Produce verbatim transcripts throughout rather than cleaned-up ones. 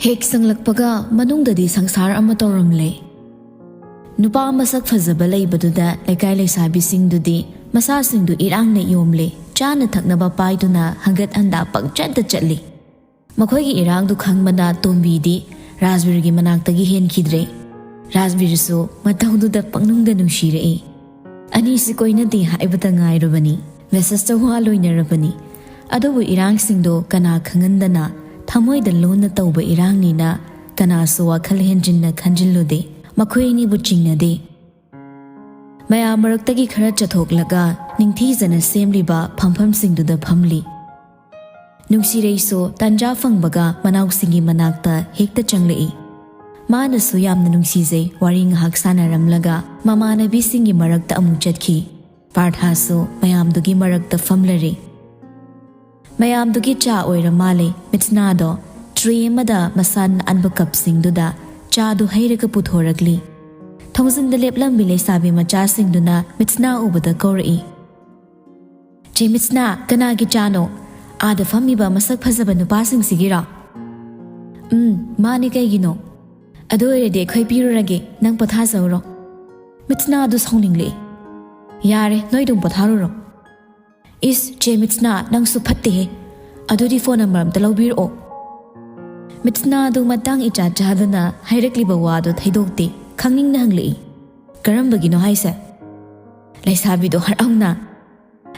ꯍꯦꯛ ꯆꯪꯂꯛꯄꯒ ꯃꯅꯨꯡꯗꯗꯤ ꯁꯪꯁꯥꯔ ꯑꯃ ꯇꯧꯔꯝꯂꯦ꯫ ꯅꯨꯄꯥ ꯃꯁꯛ ꯐꯖꯕ ꯂꯩꯕꯗꯨꯗ ꯂꯩꯀꯥꯏ ꯂꯩꯁꯥꯕꯤꯁꯤꯡꯗꯨꯗꯤ ꯃꯁꯥꯁꯤꯡꯗꯨ ꯏꯔꯥꯡꯅ ꯌꯣꯝꯂꯦ, ꯆꯥꯅ ꯊꯛꯅꯕ ꯄꯥꯏꯗꯨꯅ ꯍꯪꯒꯠ ꯍꯟꯗꯥ ꯄꯪꯆꯠꯇ ꯆꯠꯂꯤ꯫ ꯃꯈꯣꯏꯒꯤ ꯏꯔꯥꯡꯗꯨ ꯈꯪꯕꯅ ꯇꯣꯝꯕꯤꯗꯤ ꯔꯥꯖꯕꯤꯔꯒꯤ ꯃꯅꯥꯛꯇꯒꯤ ꯍꯦꯟꯈꯤꯗ꯭ꯔꯦ꯫ ꯔꯥꯖꯕꯤꯔꯁꯨ ꯃꯇꯧꯗꯨꯗ ꯄꯪꯅꯨꯡꯗ ꯅꯨꯡꯁꯤꯔꯛꯏ꯫ ꯑꯅꯤꯁꯤ ꯀꯣꯏꯅꯗꯦ ꯍꯥꯏꯕꯇ ꯉꯥꯏꯔꯕꯅꯤ, ꯃꯦꯁꯦꯖꯇ ꯋꯥ ꯂꯣꯏꯅꯔꯕꯅꯤ꯫ ꯑꯗꯨꯕꯨ ꯏꯔꯥꯡꯁꯤꯡꯗꯣ ꯀꯅꯥ ꯈꯪꯍꯟꯗꯅ ꯊꯃꯣꯏꯗ ꯂꯣꯟꯅ ꯇꯧꯕ ꯏꯔꯥꯡꯅꯤꯅ ꯀꯅꯥꯁꯨ ꯋꯥꯈꯜ ꯍꯦꯟꯖꯤꯟꯅ ꯈꯟꯖꯤꯜꯂꯨꯗꯦ꯫ ꯃꯈꯣꯏ ꯑꯅꯤꯕꯨ ꯆꯤꯡꯅꯗꯦ꯫ ꯃꯌꯥꯝ ꯃꯔꯛꯇꯒꯤ ꯈꯔ ꯆꯠꯊꯣꯛꯂꯒ ꯅꯤꯡꯊꯤꯖꯅ ꯁꯦꯝꯂꯤꯕ ꯐꯝꯐꯝꯁꯤꯡꯗꯨꯗ ꯐꯝꯂꯤ꯫ ꯅꯨꯡꯁꯤꯔꯩꯁꯨ ꯇꯟꯖꯥ ꯐꯪꯕꯒ ꯃꯅꯥꯎꯁꯤꯡꯒꯤ ꯃꯅꯥꯛꯇ ꯍꯦꯛꯇ ꯆꯪꯂꯛꯏ꯫ ꯃꯥꯅꯁꯨ ꯌꯥꯝꯅ ꯅꯨꯡꯁꯤꯖꯩ꯫ ꯋꯥꯔꯤ ꯉꯥꯏꯍꯥꯛ ꯁꯥꯟꯅꯔꯝꯂꯒ ꯃꯃꯥꯟꯅꯕꯤꯁꯤꯡꯒꯤ ꯃꯔꯛꯇ ꯑꯃꯨꯛ ꯆꯠꯈꯤ꯫ ꯄꯥꯔꯊꯥꯁꯨ ꯃꯌꯥꯝꯗꯨꯒꯤ ꯃꯔꯛꯇ ꯐꯝꯂꯔꯦ꯫ ꯃꯌꯥꯝꯗꯨꯒꯤ ꯆꯥ ꯑꯣꯏꯔ ꯃꯥꯜꯂꯦ꯫ ꯃꯤꯠꯁꯅꯥꯗꯣ ꯇ꯭ꯔꯦ ꯑꯃꯗ ꯃꯁꯥ ꯅꯥꯟꯕ ꯀꯞꯁꯤꯡꯗꯨꯗ ꯆꯥꯗꯨ ꯍꯩꯔꯒ ꯄꯨꯊꯣꯔꯛꯂꯤ꯫ ꯊꯣꯡꯖꯤꯟꯗ ꯂꯦꯞꯂꯝꯃꯤ ꯂꯩꯁꯥꯕꯤ ꯃꯆꯥꯁꯤꯡꯗꯨꯅ ꯃꯤꯠꯁꯅꯥ ꯎꯕꯗ ꯀꯧꯔꯛꯏ, "ꯆꯦ ꯃꯤꯠꯁꯅꯥ, ꯀꯅꯥꯒꯤ ꯆꯥꯅꯣ? ꯑꯥꯗ ꯐꯝꯃꯤꯕ ꯃꯁꯛ ꯐꯖꯕ ꯅꯨꯄꯥꯁꯤꯡꯁꯤꯒꯤꯔꯣ?" "ꯎꯝ, ꯃꯥꯅꯦ, ꯀꯩꯒꯤꯅꯣ?" "ꯑꯗꯨ ꯑꯣꯏꯔꯗꯤ ꯑꯩꯈꯣꯏ ꯄꯤꯔꯨꯔꯒꯦ, ꯅꯪ ꯄꯣꯊꯥꯖꯍꯧꯔꯣ꯫" ꯃꯤꯠꯁꯅꯥꯗꯨ ꯁꯥꯎꯅꯤꯡꯂꯛꯏ꯫ "ꯌꯥꯔꯦ, ꯅꯣꯏ ꯑꯗꯨꯝ ꯄꯣꯊꯥꯔꯨꯔꯣ꯫" "ꯏꯁ, ꯆꯦ ꯃꯤꯠꯁꯅꯥ, ꯅꯪꯁꯨ ꯐꯠꯇꯦꯍꯦ꯫ ꯑꯗꯨꯗꯤ ꯐꯣꯟ ꯅꯝꯕꯔ ꯑꯝꯇ ꯂꯧꯕꯤꯔꯛꯑꯣ꯫" ꯃꯤꯠꯁꯅꯥꯗꯨ ꯃꯇꯥꯡ ꯏꯆꯥ ꯆꯥꯗꯅ ꯍꯥꯏꯔꯛꯂꯤꯕ ꯋꯥꯗꯨ ꯊꯩꯗꯣꯛꯇꯦ, ꯈꯪꯅꯤꯡꯅ ꯍꯪꯂꯛꯏ, "ꯀꯔꯝꯕꯒꯤꯅꯣ ꯍꯥꯏꯁꯦ?" ꯂꯩꯁꯥꯕꯤꯗꯣ ꯍꯔꯥꯎꯅ,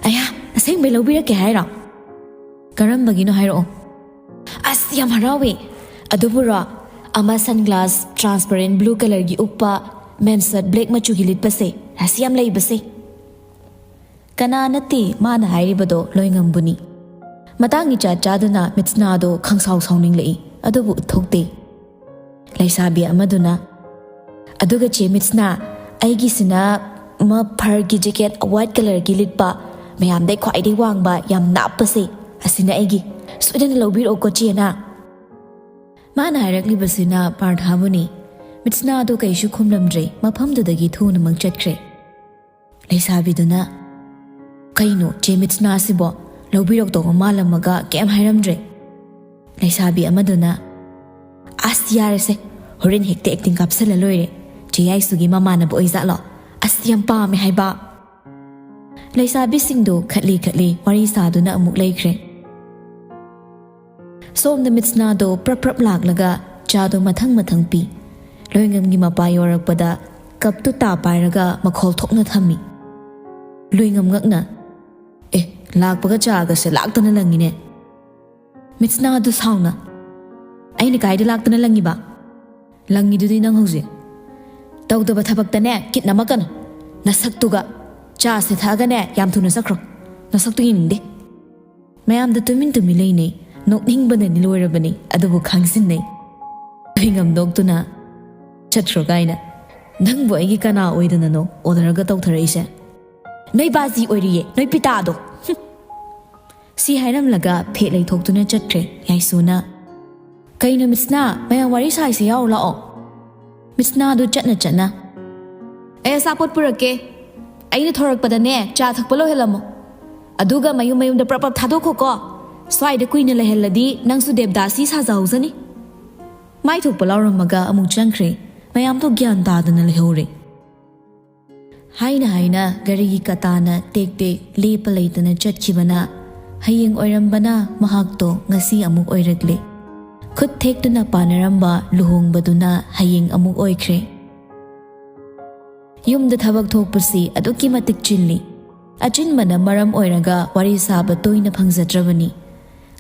"ꯑꯌꯥ, ꯑꯁꯦꯡꯕꯩ ꯂꯧꯕꯤꯔꯛꯀꯦ ꯍꯥꯏꯔꯣ?" "ꯀꯔꯝꯕꯒꯤꯅꯣ ꯍꯥꯏꯔꯛꯑꯣ꯫" "ꯑꯁ, ꯌꯥꯝ ꯍꯔꯥꯎꯋꯦ꯫ ꯑꯗꯨꯕꯨꯔꯣ, ꯑꯃ ꯁꯟꯒ꯭ꯂꯥꯁ ꯇ꯭ꯔꯥꯟꯁꯄꯔꯦꯟ ꯕ꯭ꯂꯨ ꯀꯂꯔꯒꯤ ꯎꯞꯄ, ꯃꯦꯟꯁꯠ ꯕ꯭ꯂꯦꯛ ꯃꯆꯨꯒꯤ ꯂꯤꯠꯄꯁꯦ, ꯔꯥꯁꯤ ꯌꯥꯝ ꯂꯩꯕꯁꯦ꯫" ꯀꯅꯥ ꯅꯠꯇꯦ ꯃꯥꯅ ꯍꯥꯏꯔꯤꯕꯗꯣ, ꯂꯣꯏꯉꯝꯕꯨꯅꯤ꯫ ꯃꯇꯥꯡ ꯏꯆꯥ ꯆꯥꯗꯅ ꯃꯤꯠꯁꯅꯥꯗꯣ ꯈꯪꯁꯥꯎ ꯁꯥꯎꯅꯤꯡꯂꯛꯏ, ꯑꯗꯨꯕꯨ ꯎꯠꯊꯣꯛꯇꯦ꯫ ꯂꯩꯁꯥꯕꯤ ꯑꯃꯗꯨꯅ, "ꯑꯗꯨꯒ ꯆꯦ ꯃꯤꯠꯁꯅꯥ, ꯑꯩꯒꯤꯁꯤꯅ ꯑꯃ ꯐꯔꯒꯤ ꯖꯦꯀꯦꯠ ꯋꯥꯏꯠ ꯀꯂꯔꯒꯤ ꯂꯤꯠꯄ, ꯃꯌꯥꯝꯗꯩ ꯈ꯭ꯋꯥꯏꯗꯩ ꯋꯥꯡꯕ, ꯌꯥꯝ ꯅꯥꯞꯄꯁꯦ, ꯑꯁꯤꯅ ꯑꯩꯒꯤ꯫ ꯁꯣꯏꯗꯅ ꯂꯧꯕꯤꯔꯛꯎꯀꯣ ꯆꯦꯅ꯫" ꯃꯥꯅ ꯍꯥꯏꯔꯛꯂꯤꯕꯁꯤꯅ ꯄꯥꯔꯊꯥꯕꯨꯅꯤ꯫ ꯃꯤꯠꯁꯅꯥꯗꯣ ꯀꯩꯁꯨ ꯈꯨꯝꯂꯝꯗ꯭ꯔꯦ, ꯃꯐꯝꯗꯨꯗꯒꯤ ꯊꯨꯅꯃꯛ ꯆꯠꯈ꯭ꯔꯦ꯫ ꯂꯩꯁꯥꯕꯤꯗꯨꯅ, "ꯀꯩꯅꯣ, ꯆꯦ ꯃꯤꯠꯁꯅꯥꯁꯤꯕꯣ? ꯂꯧꯕꯤꯔꯛꯇꯧꯕ ꯃꯥꯜꯂꯝꯃꯒ ꯀꯩꯝ ꯍꯥꯏꯔꯝꯗ꯭ꯔꯦ?" ꯂꯩꯁꯥꯕꯤ ꯑꯃꯗꯨꯅ, ꯑꯁ, ꯌꯥꯔꯦꯁꯦ, ꯍꯣꯔꯦꯟ ꯍꯦꯛꯇ ꯑꯦꯛꯇꯤꯡ ꯀꯥꯞꯁꯜꯂ ꯂꯣꯏꯔꯦ꯫ ꯆꯦ ꯌꯥꯏꯁꯨꯒꯤ ꯃꯃꯥꯟꯅꯕ ꯑꯣꯏꯖꯥꯠꯂꯣ? ꯑꯁ, ꯌꯥꯝ ꯄꯥꯝꯃꯦ ꯍꯥꯏꯕ꯫ ꯂꯩꯁꯥꯕꯤꯁꯤꯡꯗꯨ ꯈꯠꯂꯤ ꯈꯠꯂꯤ ꯋꯥꯔꯤ ꯁꯥꯗꯨꯅ ꯑꯃꯨꯛ ꯂꯩꯈ꯭ꯔꯦ꯫ ꯁꯣꯝꯗ ꯃꯤꯠꯁꯅꯥꯗꯣ ꯄ꯭ꯔꯞ ꯄ꯭ꯔꯞ ꯂꯥꯛꯂꯒ ꯆꯥꯗꯣ ꯃꯊꯪ ꯃꯊꯪ ꯄꯤ꯫ ꯂꯣꯏꯉꯝꯒꯤ ꯃꯄꯥ ꯌꯧꯔꯛꯄꯗ ꯀꯞꯇꯨ ꯇꯥ ꯄꯥꯏꯔꯒ ꯃꯈꯣꯜ ꯊꯣꯛꯅ ꯊꯝꯃꯤ꯫ ꯂꯣꯏꯉꯝ ꯉꯛꯅ, "ꯑꯦ, ꯂꯥꯛꯄꯒ ꯆꯥꯒꯁꯦ ꯂꯥꯛꯇꯅ ꯂꯪꯉꯤꯅꯦ!" ꯃꯤꯠꯁꯅꯥꯗꯨ ꯁꯥꯎꯅ, "ꯑꯩꯅ ꯀꯥꯏꯗ ꯂꯥꯛꯇꯅ ꯂꯪꯉꯤꯕ? ꯂꯪꯉꯤꯗꯨꯗꯤ ꯅꯪ ꯍꯧꯖꯤꯛ꯫ ꯇꯧꯗꯕ ꯊꯕꯛꯇꯅꯦ ꯀꯤꯠ ꯅꯝꯃꯛꯀꯅꯨ꯫ ꯅꯁꯛꯇꯨꯒ꯫ ꯆꯥꯁꯦ ꯊꯛꯑꯒꯅꯦ ꯌꯥꯝ ꯊꯨꯅ ꯆꯠꯈ꯭ꯔꯣ꯫ ꯅꯁꯛꯇꯨ ꯌꯦꯡꯅꯤꯡꯗꯦ꯫" ꯃꯌꯥꯝꯗ ꯇꯨꯃꯤꯟ ꯇꯨꯃꯤꯟ ꯂꯩꯅꯩ꯫ ꯅꯣꯛꯅꯤꯡꯕꯅꯗꯤ ꯂꯣꯏꯔꯕꯅꯤ, ꯑꯗꯨꯕꯨ ꯈꯪꯖꯤꯟꯅꯩ꯫ ꯂꯣꯏꯉꯝ ꯅꯣꯛꯇꯨꯅ, "ꯆꯠꯈ꯭ꯔꯣ ꯀꯥꯏꯅ? ꯅꯪꯕꯨ ꯑꯩꯒꯤ ꯀꯅꯥ ꯑꯣꯏꯗꯅꯅꯣ ꯑꯣꯗꯔꯒ ꯇꯧꯊꯔꯛꯏꯁꯦ? ꯅꯣꯏ ꯕꯥꯖꯤ ꯑꯣꯏꯔꯤꯌꯦ, ꯅꯣꯏ ꯄꯤꯇꯥꯗꯣ꯫" ꯍꯨꯝ꯫ ꯁꯤ ꯍꯥꯏꯔꯝꯂꯒ ꯐꯦꯠ ꯂꯩꯊꯣꯛꯇꯨꯅ ꯆꯠꯈ꯭ꯔꯦ ꯌꯥꯏꯁꯨꯅ꯫ "ꯀꯩꯅꯣ ꯃꯤꯠꯁꯅꯥ, ꯃꯌꯥꯝ ꯋꯥꯔꯤ ꯁꯥꯏꯁꯦ ꯌꯥꯎꯔꯨ ꯂꯥꯛꯑꯣ꯫" ꯃꯤꯠꯁꯅꯥꯗꯨ ꯆꯠꯅ ꯆꯠꯅ, "ꯑꯩ ꯑꯆꯥꯄꯣꯠ ꯄꯨꯔꯛꯀꯦ꯫ ꯑꯩꯅ ꯊꯣꯔꯛꯄꯗꯅꯦ ꯆꯥ ꯊꯛꯄ ꯂꯣꯏꯍꯜꯂꯝꯃꯣ꯫ ꯑꯗꯨꯒ ꯃꯌꯨꯝ ꯃꯌꯨꯝꯗ ꯄ꯭ꯔꯞ ꯄ꯭ꯔꯞ ꯊꯥꯗꯣꯛꯈꯣꯀꯣ꯫ ꯁ꯭ꯋꯥꯏꯗ ꯀꯨꯏꯅ ꯂꯩꯍꯜꯂꯗꯤ ꯅꯪꯁꯨ ꯗꯦꯕꯗꯥꯁꯤ ꯁꯥꯖꯍꯧꯖꯅꯤ꯫" ꯃꯥꯏ ꯊꯣꯛꯄ ꯂꯥꯎꯔꯝꯃꯒ ꯑꯃꯨꯛ ꯆꯪꯈ꯭ꯔꯦ꯫ ꯃꯌꯥꯝꯗꯣ ꯒ꯭ꯌꯥꯟ ꯇꯥꯗꯅ ꯂꯩꯍꯧꯔꯦ꯫ ꯍꯥꯏꯅ ꯍꯥꯏꯅ ꯒꯥꯔꯤꯒꯤ ꯀꯇꯥꯅ ꯇꯦꯛ ꯇꯦꯛ ꯂꯦꯞꯄ ꯂꯩꯇꯅ ꯆꯠꯈꯤꯕꯅ ꯍꯌꯦꯡ ꯑꯣꯏꯔꯝꯕꯅ ꯃꯍꯥꯛꯇꯣ ꯉꯁꯤ ꯑꯃꯨꯛ ꯑꯣꯏꯔꯛꯂꯦ꯫ ꯈꯨꯠ ꯊꯦꯛꯇꯨꯅ ꯄꯥꯟꯅꯔꯝꯕ ꯂꯨꯍꯣꯡꯕꯗꯨꯅ ꯍꯌꯦꯡ ꯑꯃꯨꯛ ꯑꯣꯏꯈ꯭ꯔꯦ꯫ ꯌꯨꯝꯗ ꯊꯕꯛ ꯊꯣꯛꯄꯁꯤ ꯑꯗꯨꯛꯀꯤ ꯃꯇꯤꯛ ꯆꯤꯜꯂꯤ꯫ ꯑꯆꯤꯟꯕꯅ ꯃꯔꯝ ꯑꯣꯏꯔꯒ ꯋꯥꯔꯤ ꯁꯥꯕ ꯇꯣꯏꯅ ꯐꯪꯖꯗ꯭ꯔꯕꯅꯤ꯫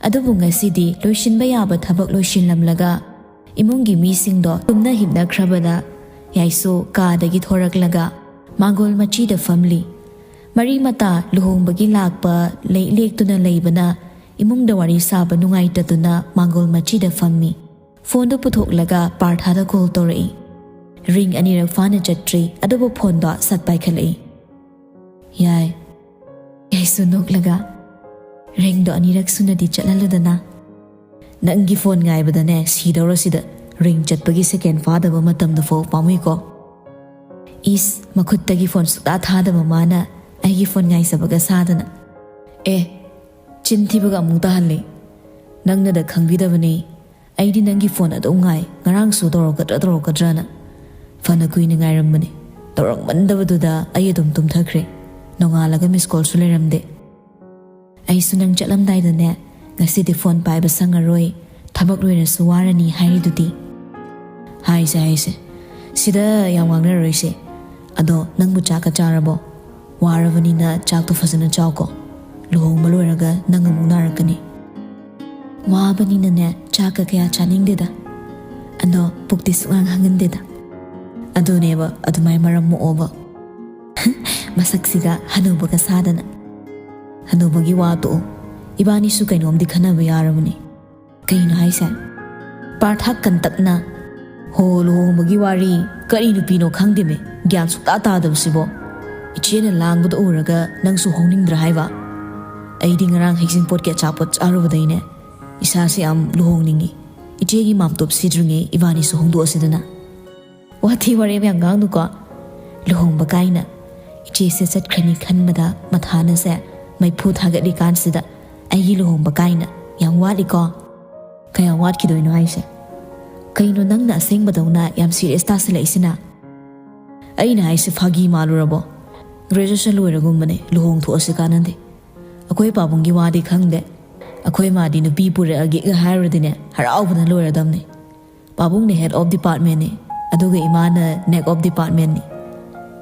ꯑꯗꯨꯕꯨ ꯉꯁꯤꯗꯤ ꯂꯣꯏꯁꯤꯟꯕ ꯌꯥꯕ ꯊꯕꯛ ꯂꯣꯏꯁꯤꯜꯂꯝꯂꯒ ꯏꯃꯨꯡꯒꯤ ꯃꯤꯁꯤꯡꯗꯣ ꯇꯨꯝꯅ ꯍꯤꯞꯅꯈ꯭ꯔꯕꯗ ꯌꯥꯏꯁꯨ ꯀꯥꯗꯒꯤ ꯊꯣꯔꯛꯂꯒ ꯃꯥꯡꯒꯣꯜ ꯃꯆꯤꯗ ꯐꯝꯂꯤ꯫ ꯃꯔꯤ ꯃꯇꯥ ꯂꯨꯍꯣꯡꯕꯒꯤ ꯂꯥꯛꯄ ꯂꯩ ꯂꯦꯛꯇꯨꯅ ꯂꯩꯕꯅ ꯏꯃꯨꯡꯗ ꯋꯥꯔꯤ ꯁꯥꯕ ꯅꯨꯡꯉꯥꯏꯇꯗꯨꯅ ꯃꯥꯡꯒꯣꯜ ꯃꯆꯤꯗ ꯐꯝꯃꯤ꯫ ꯐꯣꯟꯗꯨ ꯄꯨꯊꯣꯛꯂꯒ ꯄꯥꯔꯊꯥꯗ ꯀꯣꯜ ꯇꯧꯔꯛꯏ꯫ ꯔꯤꯡ ꯑꯅꯤꯔꯛ ꯐꯥꯅ ꯆꯠꯇ꯭ꯔꯤ, ꯑꯗꯨꯕꯨ ꯐꯣꯟꯗꯣ ꯁꯠ ꯄꯥꯏꯈꯠꯂꯛꯏ꯫ "ꯌꯥꯏ꯫" ꯌꯥꯏꯁꯨ ꯅꯣꯛꯂꯒ, "ꯔꯤꯡꯗꯣ ꯑꯅꯤꯔꯛ ꯁꯨꯅꯗꯤ ꯆꯠꯍꯜꯂꯨꯗꯅ꯫ ꯅꯪꯒꯤ ꯐꯣꯟ ꯉꯥꯏꯕꯗꯅꯦ ꯁꯤꯗꯧꯔꯁꯤꯗ, ꯔꯤꯡ ꯆꯠꯄꯒꯤ ꯁꯦꯀꯦꯟ ꯐꯥꯗꯕ ꯃꯇꯝꯗꯨ ꯐꯥꯎ ꯄꯥꯝꯃꯨꯏꯀꯣ꯫" ꯏꯁ, ꯃꯈꯨꯠꯇꯒꯤ ꯐꯣꯟ ꯁꯨꯛꯇꯥ ꯊꯥꯗꯕ ꯃꯥꯅ ꯑꯩꯒꯤ ꯐꯣꯟ ꯉꯥꯏꯖꯕꯒ ꯁꯥꯗꯅ꯫ "ꯑꯦ, ꯆꯤꯟ ꯊꯤꯕꯒ ꯑꯃꯨꯛ ꯇꯥꯍꯜꯂꯤ꯫ ꯅꯪꯅꯗ ꯈꯪꯕꯤꯗꯕꯅꯤ꯫ ꯑꯩꯗꯤ ꯅꯪꯒꯤ ꯐꯣꯟ ꯑꯗꯨꯝ ꯉꯥꯏ, ꯉꯔꯥꯡꯁꯨ ꯇꯧꯔꯛꯀꯗ꯭ꯔꯥ ꯇꯧꯔꯛꯀꯗ꯭ꯔꯥꯅ꯫ ꯐꯅ ꯀꯨꯏꯅ ꯉꯥꯏꯔꯝꯕꯅꯤ꯫ ꯇꯧꯔꯛꯃꯟꯗꯕꯗꯨꯗ ꯑꯩ ꯑꯗꯨꯝ ꯇꯨꯝꯊꯈ꯭ꯔꯦ꯫ ꯅꯣꯡꯉꯥꯜꯂꯒ ꯃꯤꯁ ꯀꯣꯜꯁꯨ ꯂꯩꯔꯝꯗꯦ꯫ ꯑꯩꯁꯨ ꯅꯪ ꯆꯠꯂꯝꯗꯥꯏꯗꯅꯦ, "ꯉꯁꯤꯗꯤ ꯐꯣꯟ ꯄꯥꯏꯕ ꯁꯪꯉꯔꯣꯏ, ꯊꯕꯛ ꯂꯣꯏꯔꯁꯨ ꯋꯥꯔꯅꯤ" ꯍꯥꯏꯔꯤꯗꯨꯗꯤ꯫ ꯍꯥꯏꯁꯦ, ꯍꯥꯏꯁꯦ, ꯁꯤꯗ ꯌꯥꯝ ꯉꯥꯡꯅꯔꯣꯏꯁꯦ꯫ ꯑꯗꯣ ꯅꯪꯕꯨ ꯆꯥꯛꯀ ꯆꯥꯔꯕꯣ? ꯋꯥꯔꯕꯅꯤꯅ ꯆꯥꯛꯇꯣ ꯐꯖꯅ ꯆꯥꯎꯀꯣ꯫ ꯂꯨꯍꯣꯡꯕ ꯂꯣꯏꯔꯒ ꯅꯪ ꯑꯃꯨꯛ ꯅꯥꯔꯛꯀꯅꯤ꯫ ꯋꯥꯕꯅꯤꯅꯅꯦ, ꯆꯥꯛꯀ ꯀꯌꯥ ꯆꯥꯅꯤꯡꯗꯦꯗ꯫ ꯑꯗꯣ ꯄꯨꯛꯇꯤ ꯁꯨꯛꯍꯥꯡ ꯍꯥꯡꯍꯟꯗꯦꯗ꯫ ꯑꯗꯨꯅꯦꯕ, ꯑꯗꯨꯃꯥꯏ ꯃꯔꯝ ꯃꯣꯛꯑꯣꯕ꯫ ꯃꯁꯛꯁꯤꯒ ꯍꯅꯨꯕꯒ ꯁꯥꯗꯅ꯫ ꯍꯅꯨꯕꯒꯤ ꯋꯥ ꯇꯣꯛꯑꯣ꯫ ꯏꯕꯥꯅꯤꯁꯨ ꯀꯩꯅꯣꯝꯗꯤ ꯈꯟꯅꯕ ꯌꯥꯔꯕꯅꯤ꯫ ꯀꯩꯅꯣ ꯍꯥꯏꯁꯦ? ꯄꯥꯔꯊ ꯀꯟꯇꯛꯅ, "ꯍꯣ, ꯂꯨꯍꯣꯡꯕꯒꯤ ꯋꯥꯔꯤ, ꯀꯔꯤ ꯅꯨꯄꯤꯅꯣ ꯈꯪꯗꯦꯃꯦ, ꯒ꯭ꯌꯥꯟ ꯁꯨꯛꯇꯥ ꯇꯥꯗꯕꯁꯤꯕꯣ꯫ ꯏꯆꯦꯅ ꯂꯥꯡꯕꯗ ꯎꯔꯒ ꯅꯪꯁꯨ ꯍꯣꯡꯅꯤꯡꯗ꯭ꯔꯥ ꯍꯥꯏꯕ?" ꯑꯩꯗꯤ ꯉꯔꯥꯡ ꯍꯩꯖꯤꯡꯄꯣꯠꯀꯤ ꯑꯆꯥꯄꯣꯠ ꯆꯥꯔꯨꯕꯗꯩꯅꯦ ꯏꯁꯥꯁꯦ ꯌꯥꯝ ꯂꯨꯍꯣꯡꯅꯤꯡꯉꯤ꯫ ꯏꯆꯦꯒꯤ ꯃꯥꯝꯇꯣꯞ ꯁꯤꯗ꯭ꯔꯤꯉꯩ ꯏꯕꯥꯅꯤꯁꯨ ꯍꯣꯡꯗꯣꯛꯑꯁꯤꯗꯅ꯫ ꯋꯥꯊꯤ ꯋꯥꯔꯦꯝ ꯌꯥꯝ ꯉꯥꯡꯅꯨꯀꯣ꯫ ꯂꯨꯍꯣꯡꯕ ꯀꯥꯏꯅ꯫ ꯏꯆꯦꯁꯦ ꯆꯠꯈ꯭ꯔꯅꯤ ꯈꯟꯕꯗ ꯃꯊꯥꯅꯁꯦ ꯃꯩꯐꯨ ꯊꯥꯒꯠꯂꯤꯀꯥꯟꯁꯤꯗ ꯑꯩꯒꯤ ꯂꯨꯍꯣꯡꯕ ꯀꯥꯏꯅ꯫ ꯌꯥꯝ ꯋꯥꯠꯂꯤꯀꯣ꯫ ꯀꯌꯥꯝ ꯋꯥꯠꯈꯤꯗꯣꯏꯅꯣ ꯍꯥꯏꯁꯦ? ꯀꯩꯅꯣ ꯅꯪꯅ ꯑꯁꯦꯡꯕꯗꯧꯅ ꯌꯥꯝ ꯁꯤꯔꯤꯌꯁ ꯇꯥꯁꯤꯜꯂꯛꯏꯁꯤꯅ? ꯑꯩꯅ ꯍꯥꯏꯁꯦ ꯐꯥꯒꯤ ꯃꯥꯜꯂꯨꯔꯕꯣ? ꯒ꯭ꯔꯦꯖꯨꯑꯦꯁꯟ ꯂꯣꯏꯔꯒꯨꯝꯕꯅꯦ, ꯂꯨꯍꯣꯡꯊꯣꯛꯑꯁꯤ ꯀꯥꯟꯅꯗꯦ꯫ ꯑꯩꯈꯣꯏ ꯄꯥꯕꯨꯡꯒꯤ ꯋꯥꯗꯤ ꯈꯪꯗꯦ꯫ ꯑꯩꯈꯣꯏ ꯃꯥꯗꯤ ꯅꯨꯄꯤ ꯄꯨꯔꯛꯑꯒꯦꯒ ꯍꯥꯏꯔꯨꯔꯗꯤꯅꯦ, ꯍꯔꯥꯎꯕꯅ ꯂꯣꯏꯔꯗꯝꯅꯦ꯫ ꯄꯥꯕꯨꯡꯅ head of departmentꯅꯤ, ꯑꯗꯨꯒ ꯏꯃꯥꯅ neck of departmentꯅꯤ꯫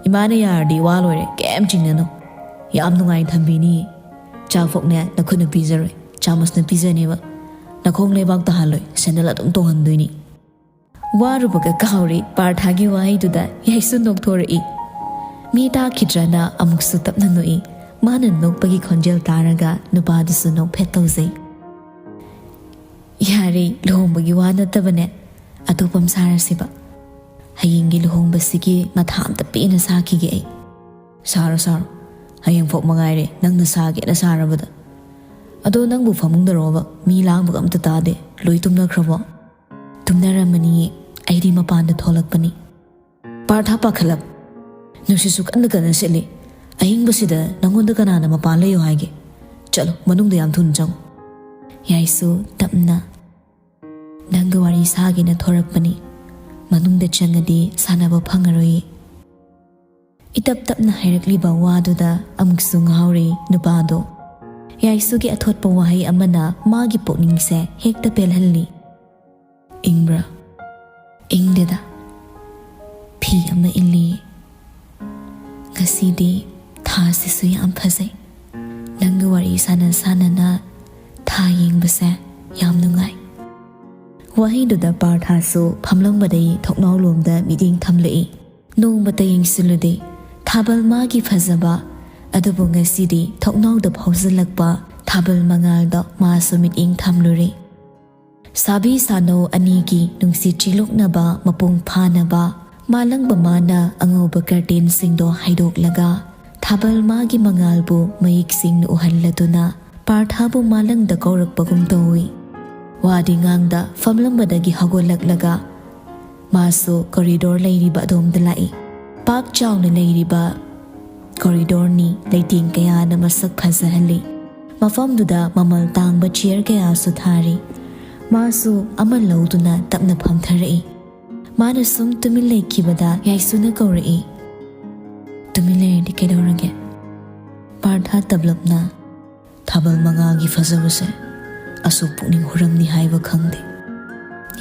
ꯏꯃꯥꯅ ꯌꯥꯔꯗꯤ ꯋꯥ ꯂꯣꯏꯔꯦ, ꯀꯩꯝ ꯆꯤꯡꯅꯅꯨ꯫ ꯌꯥꯝ ꯅꯨꯡꯉꯥꯏꯅ ꯊꯝꯕꯤꯅꯤ꯫ ꯆꯥꯛꯐꯧꯅꯦ ꯅꯈꯨꯠꯅ ꯄꯤꯖꯔꯣꯏ, ꯆꯥꯃꯁꯅ ꯄꯤꯖꯅꯦꯕ꯫ ꯅꯈꯣꯡ ꯂꯩꯕꯥꯛ ꯇꯥꯍꯜꯂꯣꯏ, ꯁꯦꯟꯗꯜ ꯑꯗꯨꯝ ꯇꯣꯡꯍꯟꯗꯣꯏꯅꯤ꯫ ꯋꯥꯔꯨꯕꯒ ꯀꯥꯎꯔꯤ ꯄꯥꯔꯊꯥꯒꯤ ꯋꯥꯍꯩꯗꯨꯗ ꯌꯥꯏꯁꯨ ꯅꯣꯛꯊꯣꯔꯛꯏ꯫ ꯃꯤ ꯇꯥꯈꯤꯗ꯭ꯔꯅ ꯑꯃꯨꯛꯁꯨ ꯇꯞꯅ ꯅꯣꯛꯏ꯫ ꯃꯥꯅ ꯅꯣꯛꯄꯒꯤ ꯈꯣꯟꯖꯦꯜ ꯇꯥꯔꯒ ꯅꯨꯄꯥꯗꯨꯁꯨ ꯅꯣꯛꯐꯦꯠ ꯇꯧꯖꯩ꯫ "ꯌꯥꯔꯦ, ꯂꯨꯍꯣꯡꯕꯒꯤ ꯋꯥ ꯅꯠꯇꯕꯅꯦ, ꯑꯇꯣꯞꯄ ꯑꯃ ꯁꯥꯔꯁꯤꯕ꯫ ꯍꯌꯦꯡꯒꯤ ꯂꯨꯍꯣꯡꯕꯁꯤꯒꯤ ꯃꯊꯥ ꯑꯝꯇ ꯄꯦꯟꯅ ꯁꯥꯈꯤꯒꯦ ꯑꯩ"꯫ "ꯁꯥꯔꯣ, ꯁꯥꯔꯣ꯫ ꯍꯌꯦꯡꯐꯥꯎ ꯃꯉꯥꯏꯔꯦ ꯅꯪꯅ ꯁꯥꯒꯦꯅ ꯁꯥꯔꯕꯗ꯫ ꯑꯗꯣ ꯅꯪꯕꯨ ꯐꯃꯨꯡꯗꯔꯣꯕ? ꯃꯤ ꯂꯥꯡꯕꯒ ꯑꯝꯇ ꯇꯥꯗꯦ꯫ ꯂꯣꯏ ꯇꯨꯝꯅꯈ꯭ꯔꯕꯣ?" "ꯇꯨꯝꯅꯔꯝꯃꯅꯤꯌꯦ꯫ ꯑꯩꯗꯤ ꯃꯄꯥꯟꯗ ꯊꯣꯛꯂꯛꯄꯅꯤ"꯫ ꯄꯥꯔꯊ ꯄꯥꯈꯠꯂꯕ꯫ "ꯅꯨꯡꯁꯤꯠꯁꯨ ꯀꯟꯅ ꯀꯟꯅ ꯁꯤꯠꯂꯤ꯫ ꯑꯍꯤꯡꯕꯁꯤꯗ ꯅꯪꯉꯣꯟꯗ ꯀꯅꯥꯅ ꯃꯄꯥꯟ ꯂꯩꯌꯣ ꯍꯥꯏꯒꯦ? ꯆꯠꯂꯣ, ꯃꯅꯨꯡꯗ ꯌꯥꯝ ꯊꯨꯅ ꯆꯪꯉꯨ"꯫ ꯌꯥꯏꯁꯨ ꯇꯞꯅ, "ꯅꯪꯒ ꯋꯥꯔꯤ ꯁꯥꯒꯦꯅ ꯊꯣꯔꯛꯄꯅꯤ꯫ ꯃꯅꯨꯡꯗ ꯆꯪꯉꯗꯤ ꯁꯥꯟꯅꯕ ꯐꯪꯉꯔꯣꯏꯌꯦ꯫" ꯏꯇꯞ ꯇꯞꯅ ꯍꯥꯏꯔꯛꯂꯤꯕ ꯋꯥꯗꯨꯗ ꯑꯃꯨꯛꯁꯨ ꯉꯥꯎꯔꯦ ꯅꯨꯄꯥꯗꯣ꯫ ꯌꯥꯏꯁꯨꯒꯤ ꯑꯊꯣꯠꯄ ꯋꯥꯍꯩ ꯑꯃꯅ ꯃꯥꯒꯤ ꯄꯨꯛꯅꯤꯡꯁꯦ ꯍꯦꯛꯇ ꯄꯦꯜꯍꯜꯂꯤ꯫ "ꯏꯪꯕ꯭ꯔꯥ?" "ꯏꯪꯗꯦꯗ, ꯐꯤ ꯑꯃ ꯏꯜꯂꯤꯌꯦ꯫ ꯉꯁꯤꯗꯤ ꯊꯥꯁꯤꯁꯨ ꯌꯥꯝ ꯐꯖꯩ꯫ ꯅꯪꯒ ꯋꯥꯔꯤ ꯁꯥꯟꯅ ꯁꯥꯟꯅꯅ ꯊꯥ ꯌꯦꯡꯕꯁꯦ ꯌꯥꯝ ꯅꯨꯡꯉꯥꯏ꯫" ꯋꯥꯍꯩꯗꯨꯗ ꯄꯥꯔꯊꯥꯁꯨ ꯐꯝꯂꯝꯕꯗꯒꯤ ꯊꯣꯡꯅꯥꯎꯂꯣꯝꯗ ꯃꯤꯠꯌꯦꯡ ꯊꯝꯂꯛꯏ꯫ ꯅꯣꯡꯃꯇ ꯌꯦꯡꯁꯤꯜꯂꯨꯗꯦ ꯊꯥꯕꯜ ꯃꯥꯒꯤ ꯐꯖꯕ, ꯑꯗꯨꯕꯨ ꯉꯁꯤꯗꯤ ꯊꯣꯡꯅꯥꯎꯗ ꯐꯥꯎꯖꯤꯜꯂꯛꯄ ꯊꯥꯕꯜ ꯃꯉꯥꯜꯗ ꯃꯥꯁꯨ ꯃꯤꯠꯌꯦꯡ ꯊꯝꯂꯨꯔꯦ꯫ ꯁꯥꯕꯤ ꯁꯥꯅꯧ ꯑꯅꯤꯒꯤ ꯅꯨꯡꯁꯤ ꯆꯤꯂꯨꯛꯅꯕ ꯃꯄꯨꯡ ꯐꯥꯅꯕ, ꯃꯥꯂꯪꯕ ꯃꯥꯅ ꯑꯉꯧꯕ ꯀꯔꯇꯦꯟꯁꯤꯡꯗꯣ ꯍꯥꯏꯗꯣꯛꯂꯒ, ꯊꯥꯕꯜ ꯃꯥꯒꯤ ꯃꯉꯥꯜꯕꯨ ꯃꯌꯦꯛ ꯁꯦꯡꯅ ꯎꯍꯜꯂꯗꯨꯅ, ꯄꯥꯔꯊꯥꯕꯨ ꯃꯥꯂꯪꯗ ꯀꯧꯔꯛꯄꯒꯨꯝ ꯇꯧꯏ꯫ ꯋꯥꯗꯤ ꯉꯥꯡꯗ ꯐꯝꯂꯝꯕꯗꯒꯤ ꯍꯧꯒꯠꯂꯛꯂꯒ, ꯃꯥꯁꯨ ꯀꯣꯔꯤꯗꯣꯔ ꯂꯩꯔꯤꯕ ꯑꯗꯣꯝꯗ ꯂꯥꯛꯏ꯫ ꯄꯥꯛ ꯆꯥꯎꯅ ꯂꯩꯔꯤꯕ ꯀꯣꯔꯤꯗꯣꯔꯅꯤ, ꯂꯩꯇꯦꯡ ꯀꯌꯥꯅ ꯃꯁꯛ ꯐꯖꯍꯜꯂꯤ꯫ ꯃꯐꯝꯗꯨꯗ ꯃꯃꯜ ꯇꯥꯡꯕ ꯆꯤꯌꯔ ꯀꯌꯥꯁꯨ ꯊꯥꯔꯤ꯫ ꯃꯥꯁꯨ ꯑꯃ ꯂꯧꯗꯨꯅ ꯇꯞꯅ ꯐꯝꯊꯔꯛꯏ꯫ ꯃꯥꯅ ꯁꯨꯝ ꯇꯨꯃꯤꯟ ꯂꯩꯈꯤꯕꯗ ꯌꯥꯏꯁꯨꯅ ꯀꯧꯔꯛꯏ꯫ "ꯇꯨꯃꯤꯟ ꯂꯩꯔꯗꯤ ꯀꯩꯗꯧꯔꯒꯦ?" ꯄꯥꯔꯊ ꯇꯞꯂꯞꯅ, "ꯊꯥꯕꯜ ꯃꯉꯥꯒꯤ ꯐꯖꯕꯁꯦ ꯑꯁꯨꯛ ꯄꯨꯛꯅꯤꯡ ꯍꯨꯔꯝꯅꯤ ꯍꯥꯏꯕ ꯈꯪꯗꯦ꯫"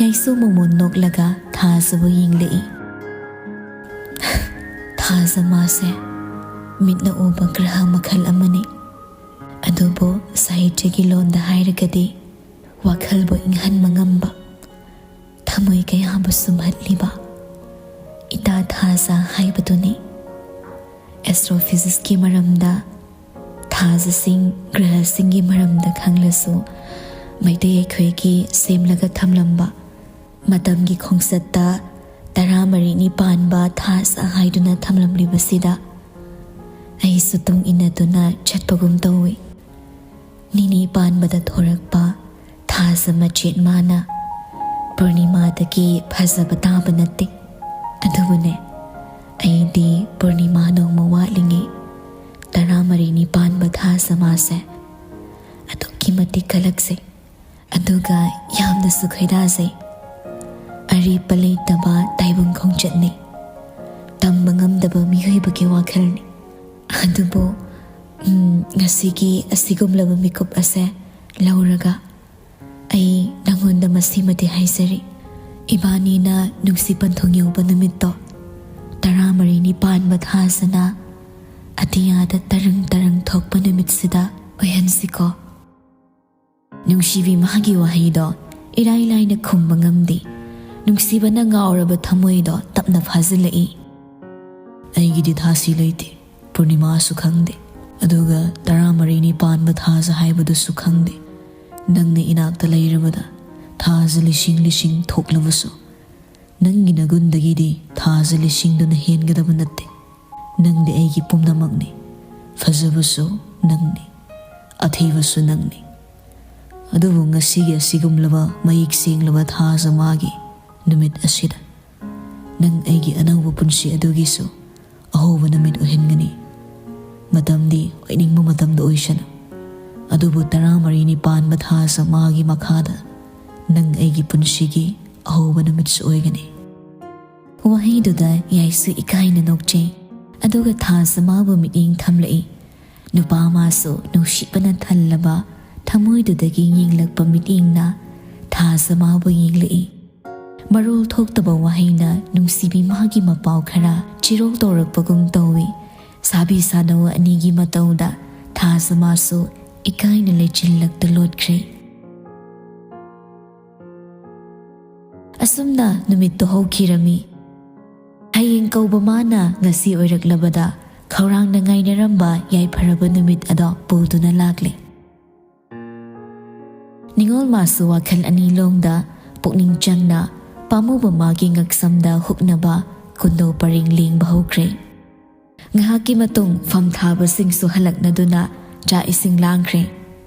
ꯌꯥꯏꯁꯨ ꯃꯃꯣꯟ ꯅꯣꯛꯂꯒ ꯊꯥꯖꯕꯨ ꯌꯦꯡꯂꯛꯏ꯫ "ꯊꯥꯖ ꯃꯥꯁꯦ ꯃꯤꯠꯅ ꯎꯕ ꯒ꯭ꯔꯍ ꯃꯈꯜ ꯑꯃꯅꯤ꯫ ꯑꯗꯨꯕꯨ ꯁꯥꯍꯤꯇ꯭ꯌꯒꯤ ꯂꯣꯟꯗ ꯍꯥꯏꯔꯒꯗꯤ ꯋꯥꯈꯜꯕꯨ ꯏꯪꯍꯟꯕ ꯉꯝꯕ, ꯊꯃꯣꯏ ꯀꯌꯥꯕꯨ ꯁꯨꯝꯍꯠꯂꯤꯕ ꯏꯇꯥ ꯊꯥꯖ ꯍꯥꯏꯕꯗꯨꯅꯤ꯫" ꯑꯦꯁꯇ꯭ꯔꯣꯐꯤꯖꯤꯛꯁꯀꯤ ꯃꯔꯝꯗ, ꯊꯥꯖꯁꯤꯡ, ꯒ꯭ꯔꯍꯁꯤꯡꯒꯤ ꯃꯔꯝꯗ ꯈꯪꯂꯁꯨ, ꯃꯩꯇꯩ ꯑꯩꯈꯣꯏꯒꯤ ꯁꯦꯝꯂꯒ ꯊꯝꯂꯝꯕ ꯃꯇꯝꯒꯤ ꯈꯣꯡꯆꯠꯇ ꯇꯔꯥꯃꯔꯤꯅꯤ ꯄꯥꯟꯕ ꯊꯥꯖ ꯍꯥꯏꯗꯨꯅ ꯊꯝꯂꯝꯂꯤꯕꯁꯤꯗ ꯑꯩꯁꯨ ꯇꯨꯡ ꯏꯟꯅꯗꯨꯅ ꯆꯠꯄꯒꯨꯝ ꯇꯧꯏ꯫ ꯅꯤꯅꯤ ꯄꯥꯟꯕꯗ ꯊꯣꯔꯛꯄ ꯊꯥꯖ ꯃꯆꯦꯠ ꯃꯥꯅ ꯄꯨꯔꯅꯤꯃꯥꯗꯒꯤ ꯐꯖꯕ ꯇꯥꯕ ꯅꯠꯇꯦ꯫ ꯑꯗꯨꯕꯨꯅꯦ, ꯑꯩꯗꯤ ꯄꯨꯔꯅꯤꯃꯥ ꯅꯣꯡꯃ ꯋꯥꯠꯂꯤꯉꯩ ꯇꯔꯥꯃꯔꯤꯅꯤ ꯄꯥꯟꯕ ꯊꯥꯖ ꯃꯥꯁꯦ ꯑꯗꯨꯛꯀꯤ ꯃꯇꯤꯛ ꯀꯜꯂꯛꯆꯩ꯫ ꯑꯗꯨꯒ ꯌꯥꯝꯅꯁꯨ ꯈꯣꯏꯗꯥꯖꯩ꯫ ꯑꯔꯦꯞꯄ ꯂꯩꯇꯕ ꯇꯥꯏꯕꯪ ꯈꯣꯡꯆꯠꯅꯤ꯫ ꯇꯝꯕ ꯉꯝꯗꯕ ꯃꯤꯑꯣꯏꯕꯒꯤ ꯋꯥꯈꯜꯅꯤ꯫ ꯑꯗꯨꯕꯨ, ꯎꯝ, ꯉꯁꯤꯒꯤ ꯑꯁꯤꯒꯨꯝꯂꯕ ꯃꯤꯀꯨꯞ ꯑꯁꯦ ꯂꯧꯔꯒ ꯑꯩ ꯅꯉꯣꯟꯗ ꯃꯁꯤꯃꯗꯤ ꯍꯥꯏꯖꯔꯤ꯫ ꯏꯕꯥꯅꯤꯅ ꯅꯨꯡꯁꯤ ꯄꯟꯊꯨꯡ ꯌꯧꯕ ꯅꯨꯃꯤꯠꯇꯣ, ꯇꯔꯥꯃꯔꯤꯅꯤ ꯄꯥꯟꯕ ꯊꯥꯁꯤꯅ ꯑꯇꯤꯌꯥꯗ ꯇꯔꯪ ꯇꯔꯪ ꯊꯣꯛꯄ ꯅꯨꯃꯤꯠꯁꯤꯗ ꯑꯣꯏꯍꯟꯁꯤꯀꯣ꯫ ꯅꯨꯡꯁꯤꯕꯤ ꯃꯍꯥꯛꯀꯤ ꯋꯥꯍꯩꯗꯣ ꯏꯔꯥꯏ ꯂꯥꯏꯅ ꯈꯨꯝꯕ ꯉꯝꯗꯦ꯫ ꯅꯨꯡꯁꯤꯕꯅ ꯉꯥꯎꯔꯕ ꯊꯃꯣꯏꯗꯣ ꯇꯞꯅ ꯐꯥꯖꯤꯜꯂꯛꯏ꯫ "ꯑꯩꯒꯤꯗꯤ ꯊꯥꯁꯤ ꯂꯩꯇꯦ, ꯄꯨꯔꯅꯤꯃꯥꯁꯨ ꯈꯪꯗꯦ, ꯑꯗꯨꯒ ꯇꯔꯥꯃꯔꯤꯅꯤ ꯄꯥꯟꯕ ꯊꯥꯁꯦ ꯍꯥꯏꯕꯗꯨꯁꯨ ꯈꯪꯗꯦ꯫ ꯅꯪꯅ ꯏꯅꯥꯛꯇ ꯂꯩꯔꯕꯗ ꯊꯥꯁꯦ ꯂꯤꯁꯤꯡ ꯂꯤꯁꯤꯡ ꯊꯣꯛꯂꯕꯁꯨ, ꯅꯪꯒꯤ ꯅꯒꯨꯟꯗꯒꯤꯗꯤ ꯊꯥꯁꯦ ꯂꯤꯁꯤꯡꯗꯨꯅ ꯍꯦꯟꯒꯗꯕ ꯅꯠꯇꯦ꯫ ꯅꯪꯗꯤ ꯑꯩꯒꯤ ꯄꯨꯝꯅꯃꯛꯅꯤ꯫ ꯐꯖꯕꯁꯨ ꯅꯪꯅꯤ, ꯑꯊꯤꯕꯁꯨ ꯅꯪꯅꯤ꯫ ꯑꯗꯨꯕꯨ ꯉꯁꯤꯒꯤ ꯑꯁꯤꯒꯨꯝꯂꯕ ꯃꯌꯦꯛ ꯁꯦꯡꯂꯕ ꯊꯥꯖ ꯃꯥꯒꯤ ꯅꯨꯃꯤꯠ ꯑꯁꯤꯗ ꯅꯪ ꯑꯩꯒꯤ ꯑꯅꯧꯕ ꯄꯨꯟꯁꯤ ꯑꯗꯨꯒꯤꯁꯨ ꯑꯍꯧꯕ ꯅꯨꯃꯤꯠ ꯑꯣꯏꯍꯟꯒꯅꯤ꯫ ꯃꯇꯝꯗꯤ ꯑꯣꯏꯅꯤꯡꯕ ꯃꯇꯝꯗ ꯑꯣꯏꯁꯅꯨ, ꯑꯗꯨꯕꯨ ꯇꯔꯥꯃꯔꯤꯅꯤ ꯄꯥꯟꯕ ꯊꯥꯖ ꯃꯥꯒꯤ ꯃꯈꯥꯗ ꯅꯪ ꯑꯩꯒꯤ ꯄꯨꯟꯁꯤꯒꯤ ꯑꯍꯧꯕ ꯅꯨꯃꯤꯠꯁꯨ ꯑꯣꯏꯒꯅꯤ꯫" ꯋꯥꯍꯩꯗꯨꯗ ꯌꯥꯏꯁꯨ ꯏꯀꯥꯏꯅ ꯅꯣꯛꯆꯩ꯫ ꯑꯗꯨꯒ ꯊꯥꯖ ꯃꯥꯕꯨ ꯃꯤꯠꯌꯦꯡ ꯊꯝꯂꯛꯏ꯫ ꯅꯨꯄꯥ ꯃꯥꯁꯨ ꯅꯨꯡꯁꯤꯕꯅ ꯊꯜꯂꯕ ꯊꯃꯣꯏꯗꯨꯗꯒꯤ ꯌꯦꯡꯂꯛꯄ ꯃꯤꯠꯌꯦꯡꯅ ꯊꯥꯖ ꯃꯥꯕꯨ ꯌꯦꯡꯂꯛꯏ꯫ ꯃꯔꯣꯜ ꯊꯣꯛꯇꯕ ꯋꯥꯍꯩꯅ ꯅꯨꯡꯁꯤꯕꯤ ꯃꯥꯒꯤ ꯃꯄꯥꯎ ꯈꯔ ꯆꯤꯔꯣꯜ ꯇꯧꯔꯛꯄꯒꯨꯝ ꯇꯧꯏ꯫ ꯁꯥꯕꯤ ꯁꯥꯅꯧ ꯑꯅꯤꯒꯤ ꯃꯇꯧꯗ ꯊꯥꯖ ꯃꯥꯁꯨ ꯏꯀꯥꯏꯅ ꯂꯩꯆꯤꯜꯂꯛꯇ ꯂꯣꯠꯈ꯭ꯔꯦ꯫ ꯑꯁꯨꯝꯅ ꯅꯨꯃꯤꯠꯇꯨ ꯍꯧꯈꯤꯔꯝꯃꯤ꯫ ꯍꯌꯦꯡ ꯀꯧꯕ ꯃꯥꯅ ꯉꯁꯤ ꯑꯣꯏꯔꯛꯂꯕꯗ ꯈꯧꯔꯥꯡꯅ ꯉꯥꯏꯅꯔꯝꯕ ꯌꯥꯏꯐꯔꯕ ꯅꯨꯃꯤꯠ ꯑꯗꯣ ꯄꯨꯗꯨꯅ ꯂꯥꯛꯂꯦ꯫ ꯅꯤꯉꯣꯜ ꯃꯥꯁꯨ ꯋꯥꯈꯜ ꯑꯅꯤ ꯂꯣꯡꯗ ꯄꯨꯛꯅꯤꯡ ꯆꯪꯅ ꯄꯥꯝꯃꯨꯕ ꯃꯥꯒꯤ ꯉꯛꯁꯝꯗ ꯍꯨꯛꯅꯕ ꯀꯨꯟꯗꯣ ꯄꯔꯦꯡ ꯂꯦꯡꯕ ꯍꯧꯈ꯭ꯔꯦ꯫ ꯉꯥꯏꯍꯥꯛꯀꯤ ꯃꯇꯨꯡ ꯐꯝ ꯊꯥꯕꯁꯤꯡꯁꯨ ꯍꯜꯂꯛꯅꯗꯨꯅ ꯆꯥꯛ ꯏꯁꯤꯡ ꯂꯥꯡꯈ꯭ꯔꯦ꯫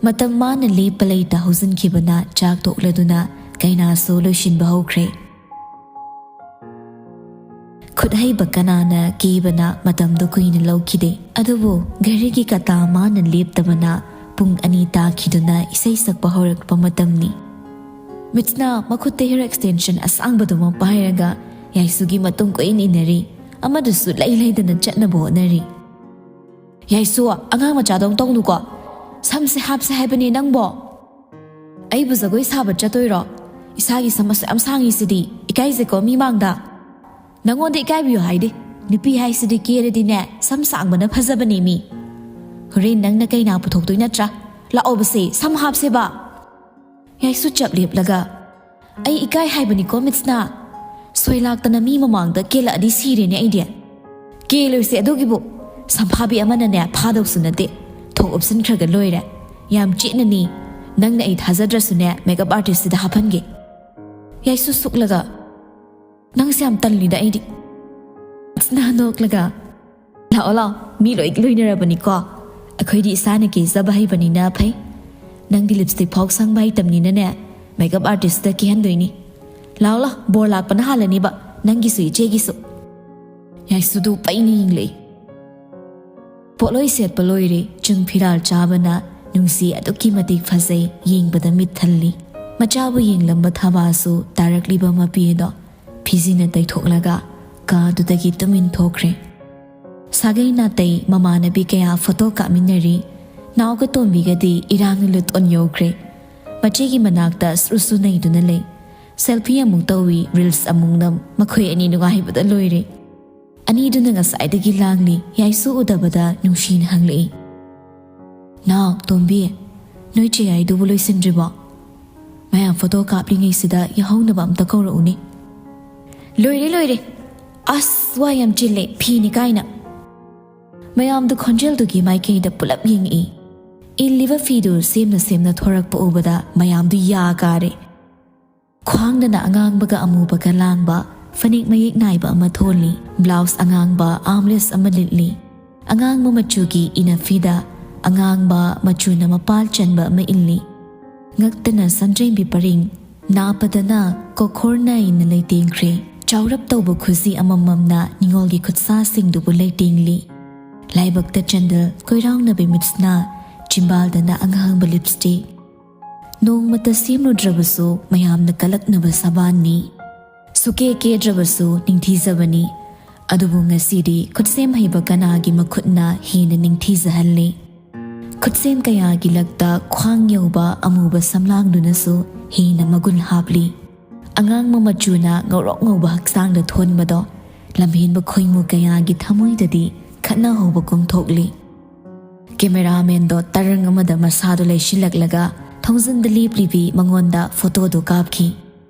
ꯃꯇꯝ ꯃꯥꯅ ꯂꯦꯞꯄ ꯂꯩꯇ ꯍꯧꯖꯤꯟꯈꯤꯕꯅ ꯆꯥꯛ ꯇꯣꯛꯂꯗꯨꯅ ꯀꯩꯅꯥꯁꯨ ꯂꯣꯏꯁꯤꯟꯕ ꯍꯧꯈ꯭ꯔꯦ꯫ ꯈꯨꯠꯍꯩꯕ ꯀꯅꯥꯅ ꯀꯦꯕꯅ ꯃꯇꯝꯗꯨ ꯀꯨꯏꯅ ꯂꯧꯈꯤꯗꯦ꯫ ꯑꯗꯨꯕꯨ ꯘꯔꯤꯒꯤ ꯀꯇꯥ ꯃꯥꯅ ꯂꯦꯞꯇꯕꯅ ꯄꯨꯡ ꯑꯅꯤ ꯇꯥꯈꯤꯗꯨꯅ ꯏꯁꯩ ꯁꯛꯄ ꯍꯧꯔꯛꯄ ꯃꯇꯝꯅꯤ꯫ ꯃꯤꯠꯁꯅ ꯃꯈꯨꯠꯇ hair extension ꯑꯁꯥꯡꯕꯗꯨꯃꯛ ꯄꯥꯏꯔꯒ ꯌꯥꯏꯁꯨꯒꯤ ꯃꯇꯨꯡ ꯀꯣꯏꯏꯟ ꯏꯟꯅꯔꯤ꯫ ꯑꯃꯗꯨꯁꯨ ꯂꯩ ꯂꯩꯗꯅ ꯆꯠꯅꯕ ꯍꯣꯠꯅꯔꯤ꯫ "ꯌꯥꯏꯁꯨ, ꯑꯉꯥꯡ ꯃꯆꯥꯗꯧ ꯇꯧꯅꯨꯀꯣ꯫ ꯁꯝꯁꯦ ꯍꯥꯞꯁꯦ ꯍꯥꯏꯕꯅꯦ ꯅꯪꯕꯣ꯫ ꯑꯩꯕꯨ ꯖꯒꯣꯏ ꯁꯥꯕ ꯆꯠꯇꯣꯏꯔꯣ? ꯏꯁꯥꯒꯤ ꯁꯝ ꯑꯁꯨꯛ ꯌꯥꯝ ꯁꯥꯡꯉꯤꯁꯤꯗꯤ ꯏꯀꯥꯏꯖꯩꯀꯣ ꯃꯤ ꯃꯥꯡꯗ꯫ ꯅꯪꯉꯣꯟꯗ ꯏꯀꯥꯏꯕꯤꯌꯨ ꯍꯥꯏꯗꯦ꯫ ꯅꯨꯄꯤ ꯍꯥꯏꯁꯤꯗꯤ ꯀꯦꯔꯗꯤꯅꯦ, ꯁꯝ ꯁꯥꯡꯕꯅ ꯐꯖꯕꯅꯦ ꯃꯤ꯫ ꯍꯣꯔꯦꯟ ꯅꯪꯅ ꯀꯩꯅꯥ ꯄꯨꯊꯣꯛꯇꯣꯏ ꯅꯠꯇ꯭ꯔꯥ? ꯂꯥꯛꯑꯣꯕꯁꯦ, ꯁꯝ ꯍꯥꯞꯁꯦꯕ꯫" ꯌꯥꯏꯁꯨ ꯆꯞ ꯂꯦꯞꯂꯒ, "ꯑꯩ ꯏꯀꯥꯏ ꯍꯥꯏꯕꯅꯤꯀꯣ ꯃꯤꯠꯁꯅ꯫ ꯁꯣꯏ ꯂꯥꯛꯇꯅ ꯃꯤ ꯃꯃꯥꯡꯗ ꯀꯦꯜꯂꯛꯑꯗꯤ ꯁꯤꯔꯦꯅꯦ ꯑꯩꯗꯤ꯫ ꯀꯦꯜꯂꯣꯏꯁꯦ ꯑꯗꯨꯒꯤꯕꯨ꯫ ꯁꯝꯐꯥꯕꯤ ꯑꯃꯅꯅꯦ ꯐꯥꯗꯧꯁꯨ ꯅꯠꯇꯦ꯫ ꯊꯣꯛ ꯎꯞꯁꯤꯟꯈ꯭ꯔꯒ ꯂꯣꯏꯔꯦ꯫ ꯌꯥꯝ ꯆꯦꯠꯅꯅꯤ꯫ ꯅꯪꯅ ꯑꯩ ꯊꯥꯖꯗ꯭ꯔꯁꯨꯅꯦ, makeup artistꯁꯤꯗ ꯍꯥꯞꯍꯟꯒꯦ꯫" ꯌꯥꯏꯁꯨ ꯁꯨꯛꯂꯒ, "ꯅꯪꯁꯦ ꯌꯥꯝ ꯇꯜꯂꯤꯗ ꯑꯩꯗꯤ꯫" ꯃꯤꯠꯁꯅ ꯅꯣꯛꯂꯒ, "ꯂꯥꯛꯑꯣ ꯂꯥꯛꯑꯣ, ꯃꯤ ꯂꯣꯏ ꯂꯣꯏꯅꯔꯕꯅꯤꯀꯣ꯫ ꯑꯩꯈꯣꯏꯗꯤ ꯏꯁꯥꯅ ꯀꯦꯖꯕ ꯍꯩꯕꯅꯤꯅ ꯐꯩ꯫ ꯅꯪꯗꯤ lipstick ꯐꯥꯎ ꯁꯪꯕ ꯍꯩꯇꯕꯅꯤꯅꯅꯦ, makeup artistꯇ ꯀꯦꯍꯟꯗꯣꯏꯅꯤ꯫ ꯂꯥꯛꯑꯣ ꯂꯥꯛꯑꯣ, ꯕꯣꯔ ꯂꯥꯛꯄꯅ ꯍꯥꯜꯂꯅꯤꯕ, ꯅꯪꯒꯤꯁꯨ ꯏꯆꯦꯒꯤꯁꯨ꯫" ꯌꯥꯏꯁꯨꯗꯨ ꯄꯩꯅ ꯌꯦꯡꯂꯛꯏ꯫ ꯄꯣꯠꯂꯣꯏ ꯁꯦꯠꯄ ꯂꯣꯏꯔꯦ꯫ ꯆꯨꯡ ꯐꯤꯔꯥꯜ ꯆꯥꯕꯅ ꯅꯨꯡꯁꯤ ꯑꯗꯨꯛꯀꯤ ꯃꯇꯤꯛ ꯐꯖꯩ, ꯌꯦꯡꯕꯗ ꯃꯤꯠ ꯊꯜꯂꯤ꯫ ꯃꯆꯥꯕꯨ ꯌꯦꯡꯂꯝꯕ ꯊꯥꯕꯥꯁꯨ ꯇꯥꯔꯛꯂꯤꯕ ꯃꯄꯤ ꯑꯗꯣ ꯐꯤꯖꯤꯅ ꯇꯩꯊꯣꯛꯂꯒ ꯀꯥꯗꯨꯗꯒꯤ ꯇꯨꯃꯤꯟ ꯊꯣꯛꯈ꯭ꯔꯦ꯫ ꯁꯥꯒꯩ ꯅꯥꯇꯩ ꯃꯃꯥꯟꯅꯕꯤ ꯀꯌꯥ ꯐꯣꯇꯣ ꯀꯥꯞꯃꯤꯟꯅꯔꯤ꯫ ꯅꯥꯎꯒ ꯇꯣꯝꯕꯤꯒꯗꯤ ꯏꯔꯥꯡꯅ ꯂꯨꯠ ꯑꯣꯟ ꯌꯧꯈ꯭ꯔꯦ꯫ ꯃꯆꯦꯒꯤ ꯃꯅꯥꯛꯇ ꯁ꯭ꯔꯨ ꯁ꯭ꯔꯨ ꯅꯩꯗꯨꯅ ꯂꯩ꯫ Selfie ꯑꯃꯨꯛ ꯇꯧꯏ, reels ꯑꯃꯨꯛ ꯅꯝ꯫ ꯃꯈꯣꯏ ꯑꯅꯤ ꯅꯨꯡꯉꯥꯏꯕꯗ ꯂꯣꯏꯔꯦ꯫ ꯑꯅꯤꯗꯨꯅ ꯉꯁꯥꯏꯗꯒꯤ ꯂꯥꯡꯂꯤ꯫ ꯌꯥꯏꯁꯨ ꯎꯗꯕꯗ ꯅꯨꯡꯁꯤꯅ ꯍꯪꯂꯛꯏ, "ꯅꯥꯎ, ꯇꯣꯝꯕꯤ, ꯅꯣꯏ ꯆꯦ ꯌꯥꯏꯗꯨꯕꯨ ꯂꯣꯏꯁꯤꯟꯗ꯭ꯔꯤꯕꯣ? ꯃꯌꯥꯝ ꯐꯣꯇꯣ ꯀꯥꯞꯂꯤꯉꯩꯁꯤꯗ ꯌꯥꯍꯧꯅꯕ ꯑꯝꯇ ꯀꯧꯔꯛꯎꯅꯦ꯫" "ꯂꯣꯏꯔꯦ, ꯂꯣꯏꯔꯦ꯫ ꯑꯁ, ꯋꯥ ꯌꯥꯝ ꯆꯤꯜꯂꯦ, ꯐꯤꯅꯤ ꯀꯥꯏꯅ꯫" ꯃꯌꯥꯝꯗꯨ ꯈꯣꯟꯖꯦꯜꯗꯨꯒꯤ ꯃꯥꯏꯀꯩꯗ ꯄꯨꯂꯞ ꯌꯦꯡꯉꯛꯏ꯫ ꯏꯜꯂꯤꯕ ꯐꯤꯗꯨ ꯁꯦꯝꯅ ꯁꯦꯝꯅ ꯊꯣꯔꯛꯄ ꯎꯕꯗ ꯃꯌꯥꯝꯗꯨ ꯌꯥ ꯀꯥꯔꯦ꯫ ꯈ꯭ꯋꯥꯡꯗꯅ ꯑꯉꯥꯡꯕꯒ ꯑꯃꯨꯕꯒ ꯂꯥꯡꯕ ꯐꯅꯦꯛ ꯃꯌꯦꯛ ꯅꯥꯏꯕ ꯑꯃ ꯊꯣꯜꯂꯤ꯫ Blouse ꯑꯉꯥꯡꯕ, armless ꯑꯃ ꯂꯤꯠꯂꯤ꯫ ꯑꯉꯥꯡꯕ ꯃꯆꯨꯒꯤ ꯏꯅꯐꯤꯗ ꯑꯉꯥꯡꯕ ꯃꯆꯨꯅ ꯃꯄꯥꯜ ꯆꯟꯕ ꯑꯃ ꯏꯜꯂꯤ꯫ ꯉꯛꯇꯅ ꯁꯟꯗ꯭ꯔꯦꯝꯕꯤ ꯄꯔꯤꯡ, ꯅꯥꯄꯗꯅ ꯀꯣꯈꯣꯔ ꯅꯥꯏꯅ ꯂꯩꯇꯦꯡꯈ꯭ꯔꯦ꯫ ꯆꯥꯎꯔꯞ ꯇꯧꯕ ꯈꯨꯖꯤ ꯑꯃꯃꯝꯅ ꯅꯤꯉꯣꯜꯒꯤ ꯈꯨꯠꯁꯥꯁꯤꯡꯗꯨꯕꯨ ꯂꯩꯇꯦꯡꯂꯤ꯫ ꯂꯥꯏꯕꯛꯇ ꯆꯟꯗꯜ ꯀꯣꯏꯔꯥꯎꯅꯕꯤ ꯃꯤꯠꯁꯅ ꯆꯤꯝꯕꯥꯜꯗꯅ ꯑꯉꯥꯡꯕ ꯂꯤꯞꯁꯇꯤꯛ꯫ ꯅꯣꯡꯃꯇ ꯁꯦꯝꯂꯨꯗ꯭ꯔꯕꯁꯨ ꯃꯌꯥꯝꯅ ꯀꯂꯛꯅꯕ ꯁꯥꯕꯥꯟꯅꯤ꯫ ꯁꯨꯀꯦ ꯀꯦꯗ꯭ꯔꯕꯁꯨ ꯅꯤꯡꯊꯤꯖꯕꯅꯤ꯫ ꯑꯗꯨꯕꯨ ꯉꯁꯤꯗꯤ ꯈꯨꯠꯁꯦꯝ ꯍꯩꯕ ꯀꯅꯥꯒꯤ ꯃꯈꯨꯠꯅ ꯍꯦꯟꯅ ꯅꯤꯡꯊꯤꯖꯍꯜꯂꯤ꯫ ꯈꯨꯠꯁꯦꯝ ꯀꯌꯥꯒꯤ ꯂꯛꯇ ꯈ꯭ꯋꯥꯡ ꯌꯧꯕ ꯑꯃꯨꯕ ꯁꯝꯂꯥꯡꯗꯨꯅꯁꯨ ꯍꯦꯟꯅ ꯃꯒꯨꯟ ꯍꯥꯞꯂꯤ꯫ ꯑꯉꯥꯡꯕ ꯃꯆꯨꯅ ꯉꯧꯔꯣꯛ ꯉꯧꯕ ꯍꯛꯆꯥꯡꯗ ꯊꯣꯟꯕꯗꯣ ꯂꯝꯍꯦꯟꯕ ꯈꯣꯏꯃꯨ ꯀꯌꯥꯒꯤ ꯊꯃꯣꯏꯗꯗꯤ ꯈꯠꯅ ꯍꯧꯕ ꯀꯣꯝꯊꯣꯛꯂꯤ꯫ ꯀꯦꯃꯦꯔꯥꯃꯦꯟꯗꯣ ꯇꯔꯪ ꯑꯃꯗ ꯃꯁꯥꯗꯣ ꯂꯩꯁꯤꯜꯂꯛꯂꯒ ꯊꯣꯡꯖꯤꯟꯗ ꯂꯦꯞꯂꯤꯕꯤ ꯃꯉꯣꯟꯗ ꯐꯣꯇꯣꯗꯨ ꯀꯥꯞꯈꯤ꯫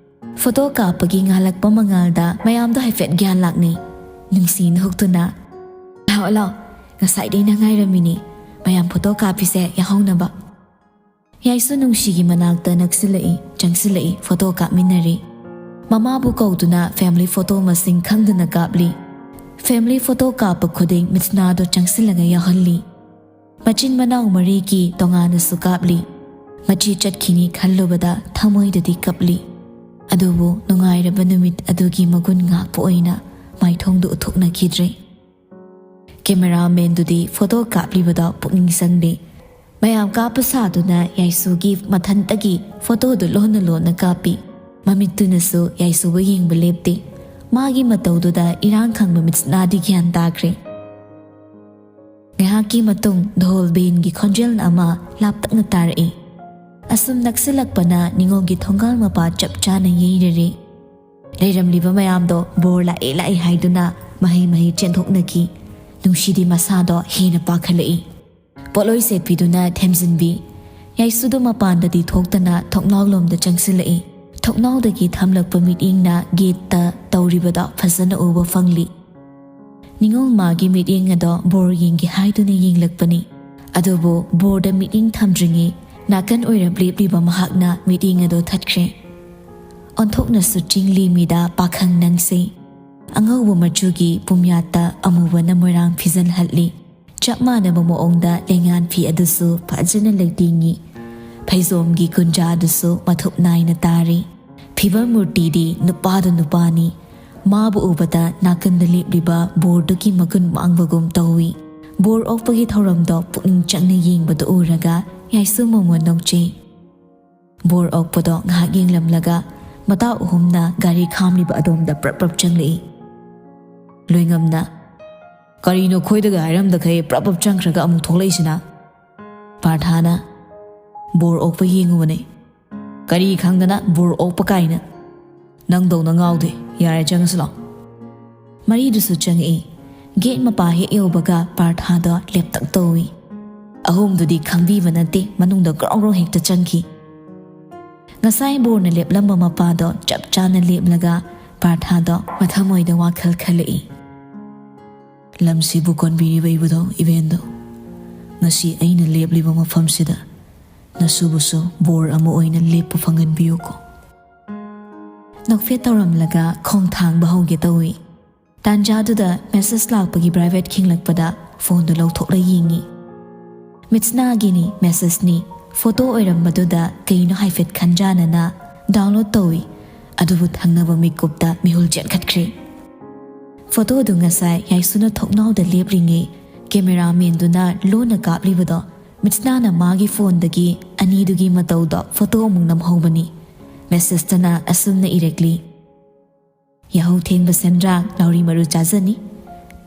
ꯐꯣꯇꯣ ꯀꯥꯞꯄꯒꯤ ꯉꯥꯜꯂꯛꯄ ꯃꯉꯥꯜꯗ ꯃꯌꯥꯝꯗꯣ ꯍꯥꯏꯐꯦꯠ ꯒ꯭ꯌꯥꯟ ꯂꯥꯛꯅꯩ꯫ ꯅꯨꯡꯁꯤ ꯅꯍꯨꯛꯇꯨꯅ, "ꯂꯥꯛꯑꯣ, ꯂꯥꯛꯑꯣ, ꯉꯁꯥꯏꯗꯩ ꯅꯪ ꯉꯥꯏꯔꯝꯃꯤꯅꯤ꯫ ꯃꯌꯥꯝ ꯐꯣꯇꯣ ꯀꯥꯞꯄꯤꯁꯦ ꯌꯥꯍꯧꯅꯕ꯫" ꯌꯥꯏꯁꯨ ꯅꯨꯡꯁꯤꯒꯤ ꯃꯅꯥꯛꯇ ꯅꯛꯁꯤꯜꯂꯛꯏ, ꯆꯪꯁꯤꯜꯂꯛꯏ, ꯐꯣꯇꯣ ꯀꯥꯞꯃꯤꯟꯅꯔꯤ꯫ ꯃꯃꯥꯕꯨ ꯀꯧꯗꯨꯅ ꯐꯦꯃꯤꯂꯤ ꯐꯣꯇꯣ ꯃꯁꯤꯡ ꯈꯪꯗꯅ ꯀꯥꯞꯂꯤ꯫ ꯐꯦꯃꯤꯂꯤ ꯐꯣꯇꯣ ꯀꯥꯞꯄ ꯈꯨꯗꯤꯡ ꯃꯤꯠꯁꯅꯥꯗꯣ ꯆꯪꯁꯤꯜꯂꯒ ꯌꯥꯎꯍꯜꯂꯤ꯫ ꯃꯆꯤꯟ ꯃꯅꯥꯎ ꯃꯔꯤꯒꯤ ꯇꯣꯉꯥꯟꯅꯁꯨ ꯀꯥꯞꯂꯤ꯫ ꯃꯆꯦ ꯆꯠꯈꯤꯅꯤ ꯈꯜꯂꯨꯕꯗ ꯊꯃꯣꯏꯗꯗꯤ ꯀꯞꯂꯤ꯫ ꯑꯗꯨꯕꯨ ꯅꯨꯡꯉꯥꯏꯔꯕ ꯅꯨꯃꯤꯠ ꯑꯗꯨꯒꯤ ꯃꯒꯨꯟ ꯉꯥꯛꯄ ꯑꯣꯏꯅ ꯃꯥꯏꯊꯣꯡꯗꯨ ꯎꯠꯊꯣꯛꯅꯈꯤꯗ꯭ꯔꯦ꯫ ꯀꯦꯃꯦꯔꯥꯃꯦꯟꯗꯨꯗꯤ ꯐꯣꯇꯣ ꯀꯥꯞꯂꯤꯕꯗꯣ ꯄꯨꯛꯅꯤꯡ ꯆꯪꯗꯦ꯫ ꯃꯌꯥꯝ ꯀꯥꯞꯄ ꯁꯥꯗꯨꯅ ꯌꯥꯏꯁꯨꯒꯤ ꯃꯊꯟꯇꯒꯤ ꯐꯣꯇꯣꯗꯨ ꯂꯣꯟꯅ ꯂꯣꯟꯅ ꯀꯥꯞꯄꯤ꯫ ꯃꯃꯤꯠꯇꯨꯅꯁꯨ ꯌꯥꯏꯁꯨꯕꯨ ꯌꯦꯡꯕ ꯂꯦꯞꯇꯦ꯫ ꯃꯥꯒꯤ ꯃꯇꯧꯗꯨꯗ ꯏꯔꯥꯡ ꯈꯪꯕ ꯃꯤꯠꯁꯅꯥꯗꯤ ꯒ꯭ꯌꯥꯟ ꯇꯥꯈ꯭ꯔꯦ꯫ ꯉꯥꯏꯍꯥꯛꯀꯤ ꯃꯇꯨꯡ ꯙꯣꯜ ꯕꯦꯟꯒꯤ ꯈꯣꯟꯖꯦꯜ ꯑꯃ ꯂꯥꯞꯇꯛꯅ ꯇꯥꯔꯛꯏ꯫ ꯑꯁꯨꯝ ꯅꯛꯁꯤꯜꯂꯛꯄꯅ ꯅꯤꯉꯣꯜꯒꯤ ꯊꯣꯡꯒꯥꯜ ꯃꯄꯥ ꯆꯞ ꯆꯥꯅ ꯌꯩꯔꯔꯦ꯫ ꯂꯩꯔꯝꯂꯤꯕ ꯃꯌꯥꯝꯗꯣ ꯕꯣꯔ ꯂꯥꯛꯑꯦ ꯂꯥꯛꯑꯦ ꯍꯥꯏꯗꯨꯅ ꯃꯍꯩ ꯃꯍꯩ ꯆꯦꯟꯊꯣꯛꯅꯈꯤ꯫ ꯅꯨꯡꯁꯤꯗꯤ ꯃꯁꯥꯗꯣ ꯍꯦꯟꯅ ꯄꯥꯈꯠꯂꯛꯏ꯫ ꯄꯣꯠꯂꯣꯏ ꯁꯦꯠꯄꯤꯗꯨꯅ ꯊꯦꯝꯖꯤꯟꯕꯤ꯫ ꯌꯥꯏꯁꯨꯗꯣ ꯃꯄꯥꯟꯗꯗꯤ ꯊꯣꯛꯇꯅ ꯊꯣꯡꯅꯥꯎꯂꯣꯝꯗ ꯆꯪꯁꯤꯜꯂꯛꯏ꯫ ꯊꯣꯡꯅꯥꯎꯗꯒꯤ ꯊꯝꯂꯛꯄ ꯃꯤꯠꯌꯦꯡꯅ ꯒꯦꯠꯇ ꯇꯧꯔꯤꯕꯗꯣ ꯐꯖꯅ ꯎꯕ ꯐꯪꯂꯤ꯫ ꯅꯤꯉꯣꯜ ꯃꯥꯒꯤ ꯃꯤꯠꯌꯦꯡ ꯑꯗꯣ ꯕꯣꯔ ꯌꯦꯡꯒꯦ ꯍꯥꯏꯗꯨꯅ ꯌꯦꯡꯂꯛꯄꯅꯤ꯫ ꯑꯗꯨꯕꯨ ꯕꯣꯔꯗ ꯃꯤꯠꯌꯦꯡ ꯊꯝꯗ꯭ꯔꯤꯉꯩ ꯅꯥꯀꯟ ꯑꯣꯏꯔꯞ ꯂꯦꯞꯂꯤꯕ ꯃꯍꯥꯛꯅ ꯃꯤꯠꯌꯦꯡ ꯑꯗꯣ ꯊꯠꯈ꯭ꯔꯦ꯫ ꯑꯣꯟꯊꯣꯛꯅꯁꯨ ꯆꯤꯡꯂꯤ ꯃꯤꯗ ꯄꯥꯈꯪ ꯅꯪꯁꯦ꯫ ꯑꯉꯧꯕ ꯃꯆꯨꯒꯤ ꯄꯨꯝꯌꯥꯠꯇ ꯑꯃꯨꯕꯅ ꯃꯣꯏꯔꯥꯡ ꯐꯤꯖꯤꯜꯍꯜꯂꯤ꯫ ꯆꯞ ꯃꯥꯟꯅꯕ ꯃꯑꯣꯡꯗ ꯂꯦꯡꯌꯥꯟ ꯐꯤ ꯑꯗꯨꯁꯨ ꯐꯖꯅ ꯂꯩꯇꯦꯡꯉꯤ꯫ ꯐꯩꯖꯣꯝꯒꯤ ꯀꯨꯟꯖꯥ ꯑꯗꯨꯁꯨ ꯃꯊꯨꯞ ꯅꯥꯏꯅ ꯇꯥꯔꯤ꯫ ꯐꯤꯕꯝ ꯃꯨꯔꯇꯤꯗꯤ ꯅꯨꯄꯥꯗꯨ ꯅꯨꯄꯥꯅꯤ꯫ ꯃꯥꯕꯨ ꯎꯕꯗ ꯅꯥꯀꯟꯗ ꯂꯦꯞꯂꯤꯕ ꯕꯣꯔꯗꯨꯒꯤ ꯃꯒꯨꯟ ꯃꯥꯡꯕꯒꯨꯝ ꯇꯧꯏ꯫ ꯕꯣꯔ ꯑꯣꯛꯄꯒꯤ ꯊꯧꯔꯝꯗꯣ ꯄꯨꯛꯅꯤꯡ ꯆꯪꯅ ꯌꯦꯡꯕꯗꯨ ꯎꯔꯒ ꯌꯥꯏꯁꯨ ꯃꯣꯃꯣꯟ ꯅꯣꯛꯆꯩ꯫ ꯕꯣꯔ ꯑꯣꯛꯄꯗꯣ ꯉꯥꯏꯍꯥꯛ ꯌꯦꯡꯂꯝꯂꯒ ꯃꯇꯥꯎ ꯑꯍꯨꯝꯅ ꯒꯥꯔꯤ ꯈꯥꯝꯂꯤꯕ ꯑꯗꯣꯝꯗ ꯄ꯭ꯔꯞ ꯄ꯭ꯔꯞ ꯆꯪꯂꯛꯏ꯫ ꯂꯣꯏꯉꯝꯅ, "ꯀꯔꯤꯅꯣ ꯈꯣꯏꯗꯒ ꯍꯥꯏꯔꯝꯗꯈꯩ ꯄ꯭ꯔꯞ ꯄ꯭ꯔꯞ ꯆꯪꯈ꯭ꯔꯒ ꯑꯃꯨꯛ ꯊꯣꯛꯂꯛꯏꯁꯤꯅ?" ꯄꯥꯔꯊꯥꯅ, "ꯕꯣꯔ ꯑꯣꯛꯄ ꯌꯦꯡꯉꯨꯕꯅꯦ꯫ ꯀꯔꯤ ꯈꯪꯗꯅ ꯕꯣꯔ ꯑꯣꯛꯄ ꯀꯥꯏꯅ꯫ ꯅꯪꯗꯧꯅ ꯉꯥꯎꯗꯦ꯫ ꯌꯥꯔꯦ, ꯆꯪꯉꯁꯤ ꯂꯥꯛꯑꯣ꯫" ꯃꯔꯤꯗꯨꯁꯨ ꯆꯪꯉꯛꯏ꯫ ꯒꯦꯠ ꯃꯄꯥ ꯍꯦꯛ ꯌꯧꯕꯒ ꯄꯥꯔꯊꯥꯗꯣ ꯂꯦꯞꯇꯛ ꯇꯧꯏ꯫ ꯑꯍꯨꯝꯗꯨꯗꯤ ꯈꯪꯕꯤꯕ ꯅꯠꯇꯦ, ꯃꯅꯨꯡꯗ ꯒ꯭ꯔꯣꯡ ꯒ꯭ꯔꯣꯡ ꯍꯦꯛꯇ ꯆꯪꯈꯤ꯫ ꯉꯁꯥꯏ ꯕꯣꯔꯅ ꯂꯦꯞꯂꯝꯕ ꯃꯄꯥꯗꯣ ꯆꯞ ꯆꯥꯅ ꯂꯦꯞꯂꯒ ꯄꯥꯔꯊꯥꯗꯣ ꯃꯊꯃꯣꯏꯗ ꯋꯥꯈꯜ ꯈꯜꯂꯛꯏ꯫ "ꯂꯝꯁꯤꯕꯨ ꯀꯣꯟꯕꯤꯔꯤꯕ ꯏꯕꯨꯙꯧ ꯏꯕꯦꯟꯗꯧ, ꯉꯁꯤ ꯑꯩꯅ ꯂꯦꯞꯂꯤꯕ ꯃꯐꯝꯁꯤꯗ ꯅꯁꯨꯕꯨꯁꯨ ꯕꯣꯔ ꯑꯃ ꯑꯣꯏꯅ ꯂꯦꯞꯄ ꯐꯪꯍꯟꯕꯤꯌꯨꯀꯣ꯫" ꯅꯣꯛꯐꯦꯠ ꯇꯧꯔꯝꯂꯒ ꯈꯣꯡ ꯊꯥꯡꯕ ꯍꯧꯒꯦ ꯇꯧꯏ꯫ ꯇꯥꯟꯖꯥꯗꯨꯗ ꯃꯦꯁꯦꯖ ꯂꯥꯛꯄꯒꯤ ꯚꯥꯏꯕ꯭ꯔꯦꯠ ꯈꯤꯡꯂꯛꯄꯗ ꯐꯣꯟꯗꯨ ꯂꯧꯊꯣꯛꯂ ꯌꯦꯡꯉꯤ꯫ ꯃꯤꯠꯁꯅꯥꯒꯤꯅꯤ ꯃꯦꯁꯦꯖꯅꯤ꯫ ꯐꯣꯇꯣ ꯑꯣꯏꯔꯝꯕꯗꯨꯗ ꯀꯩꯅꯣ ꯍꯥꯏꯐꯦꯠ ꯈꯟꯖꯥꯅꯅ ꯗꯥꯎꯟꯂꯣꯗ ꯇꯧꯏ꯫ ꯑꯗꯨꯕꯨ ꯊꯪꯅꯕ ꯃꯤꯀꯨꯞꯇ ꯃꯤꯍꯨꯜ ꯆꯦꯟꯈꯠꯈ꯭ꯔꯦ꯫ ꯐꯣꯇꯣꯗꯨ ꯉꯁꯥꯏ ꯌꯥꯏꯁꯨꯅ ꯊꯣꯡꯅꯥꯎꯗ ꯂꯦꯞꯂꯤꯉꯩ ꯀꯦꯃꯦꯔꯥꯃꯦꯟꯗꯨꯅ ꯂꯣꯟꯅ ꯀꯥꯞꯂꯤꯕꯗꯣ, ꯃꯤꯠꯁꯅꯥꯅ ꯃꯥꯒꯤ ꯐꯣꯟꯗꯒꯤ ꯑꯅꯤꯗꯨꯒꯤ ꯃꯇꯧꯗꯣ ꯐꯣꯇꯣ ꯑꯃꯨꯛ ꯅꯝꯍꯧꯕꯅꯤ꯫ ꯃꯦꯁꯦꯖꯇꯅ ꯑꯁꯨꯝꯅ ꯏꯔꯛꯂꯤ: "ꯌꯥꯍꯧ ꯊꯦꯡꯕ ꯁꯦꯟꯗ꯭ꯔꯥꯡ ꯂꯥꯎꯔꯤ ꯃꯔꯨ ꯆꯥꯖꯅꯤ꯫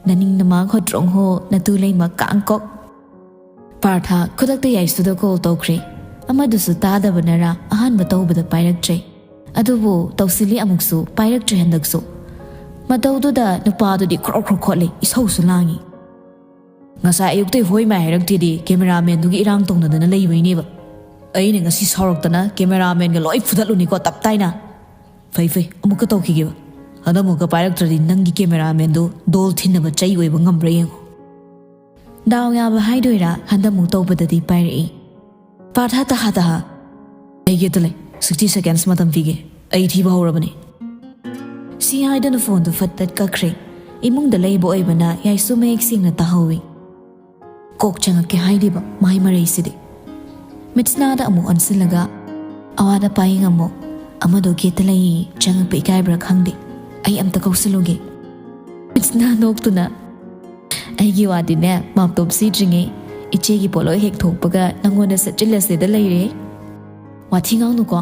ꯅꯅꯤꯡ ꯅꯃꯥꯡ ꯍꯣꯇ꯭ꯔꯣꯡ ꯍꯣ ꯅꯇꯨ ꯂꯩꯃ ꯀꯥꯡꯀꯣꯛ꯫" ꯄꯥꯔꯊ ꯈꯨꯗꯛꯇ ꯌꯥꯏꯁꯨꯗ ꯀꯣꯜ ꯇꯧꯈ꯭ꯔꯦ꯫ ꯑꯃꯗꯨꯁꯨ ꯇꯥꯗꯕꯅꯔꯥ ꯑꯍꯥꯟꯕ ꯇꯧꯕꯗ ꯄꯥꯏꯔꯛꯇ꯭ꯔꯦ꯫ ꯑꯗꯨꯕꯨ ꯇꯧꯁꯤꯜꯂꯤ ꯑꯃꯨꯛꯁꯨ ꯄꯥꯏꯔꯛꯇ꯭ꯔꯦ ꯍꯟꯗꯛꯁꯨ꯫ ꯃꯇꯧꯗꯨꯗ ꯅꯨꯄꯥꯗꯨꯗꯤ ꯈ꯭ꯔꯣꯛ ꯈ꯭ꯔꯣꯛ ꯈꯣꯠꯂꯤ, ꯏꯁꯧꯁꯨ ꯂꯥꯡꯉꯤ꯫ "ꯉꯁꯥꯏ ꯑꯌꯨꯛꯇꯩ ꯍꯣꯏ ꯃꯥꯏ ꯍꯥꯏꯔꯛꯇꯦꯗꯤ ꯀꯦꯃꯦꯔꯥꯃꯦꯟꯗꯨꯒꯤ ꯏꯔꯥꯡ ꯇꯧꯅꯗꯅ ꯂꯩꯕꯩꯅꯦꯕ꯫ ꯑꯩꯅ ꯉꯁꯤ ꯁꯥꯎꯔꯛꯇꯅ ꯀꯦꯃꯦꯔꯥꯃꯦꯟꯒ ꯂꯣꯏ ꯐꯨꯗꯠꯂꯨꯅꯤꯀꯣ ꯇꯞ ꯇꯥꯏꯅ꯫ ꯐꯩ ꯐꯩ, ꯑꯃꯨꯛꯀ ꯇꯧꯈꯤꯒꯦꯕ꯫ ꯍꯟꯗꯛꯃꯨꯛꯀ ꯄꯥꯏꯔꯛꯇ꯭ꯔꯗꯤ ꯅꯪꯒꯤ ꯀꯦꯃꯦꯔꯥꯃꯦꯟꯗꯣ ꯗꯣꯜ ꯊꯤꯟꯅꯕ ꯆꯩ ꯑꯣꯏꯕ ꯉꯝꯕ꯭ꯔꯥ ꯌꯦꯡꯉꯣ꯫" ꯗꯥꯎ ꯌꯥꯕ ꯍꯥꯏꯗꯣꯏꯔꯥ, ꯍꯟꯗꯛꯃꯨꯛ ꯇꯧꯕꯗꯗꯤ ꯄꯥꯏꯔꯛꯏ꯫ ꯄꯥꯔꯊ ꯇꯍꯥ ꯇꯍꯥ꯫ "ꯑꯩ ꯒꯦꯠꯇ ꯂꯩ, sixty seconds ꯃꯇꯝ ꯄꯤꯒꯦ, ꯑꯩ ꯊꯤꯕ ꯍꯧꯔꯕꯅꯤ꯫" ꯁꯤ ꯍꯥꯏꯗꯨꯅ ꯐꯣꯟꯗꯨ ꯐꯠ ꯐꯠ ꯀꯛꯈ꯭ꯔꯦ꯫ ꯏꯃꯨꯡꯗ ꯂꯩꯕ ꯑꯣꯏꯕꯅ ꯌꯥꯏꯁꯨ ꯃꯌꯦꯛ ꯁꯦꯡꯅ ꯇꯥꯍꯧꯏ꯫ ꯀꯣꯛ ꯆꯪꯉꯛꯀꯦ ꯍꯥꯏꯔꯤꯕ ꯃꯥꯏ ꯃꯔꯩꯁꯤꯗꯤ꯫ ꯃꯤꯠꯁꯅꯥꯗ ꯑꯃꯨꯛ ꯑꯣꯟꯁꯤꯜꯂꯒ, "ꯑꯋꯥꯠ ꯑꯄꯥ ꯌꯦꯡꯉꯝꯃꯣ, ꯑꯃꯗꯣ ꯒꯦꯠꯇ ꯂꯩꯌꯦ, ꯆꯪꯉꯛꯄ ꯏꯀꯥꯏꯕ꯭ꯔꯥ ꯈꯪꯗꯦ, ꯑꯩ ꯑꯝꯇ ꯀꯧꯁꯜꯂꯨꯒꯦ꯫" ꯃꯤꯠꯁꯅꯥ ꯅꯣꯛꯇꯨꯅ, ꯑꯩꯒꯤ ꯋꯥꯗꯤꯅꯦ, ꯃꯥꯞꯇꯣꯞ ꯁꯤꯗ꯭ꯔꯤꯉꯩ ꯏꯆꯦꯒꯤ ꯄꯣꯠꯂꯣꯏ ꯍꯦꯛ ꯊꯣꯛꯄꯒ ꯅꯪꯉꯣꯟꯗ ꯆꯠꯁꯤꯜꯂꯁꯦꯗ ꯂꯩꯔꯦ꯫ ꯋꯥꯊꯤ ꯉꯥꯡꯅꯨꯀꯣ꯫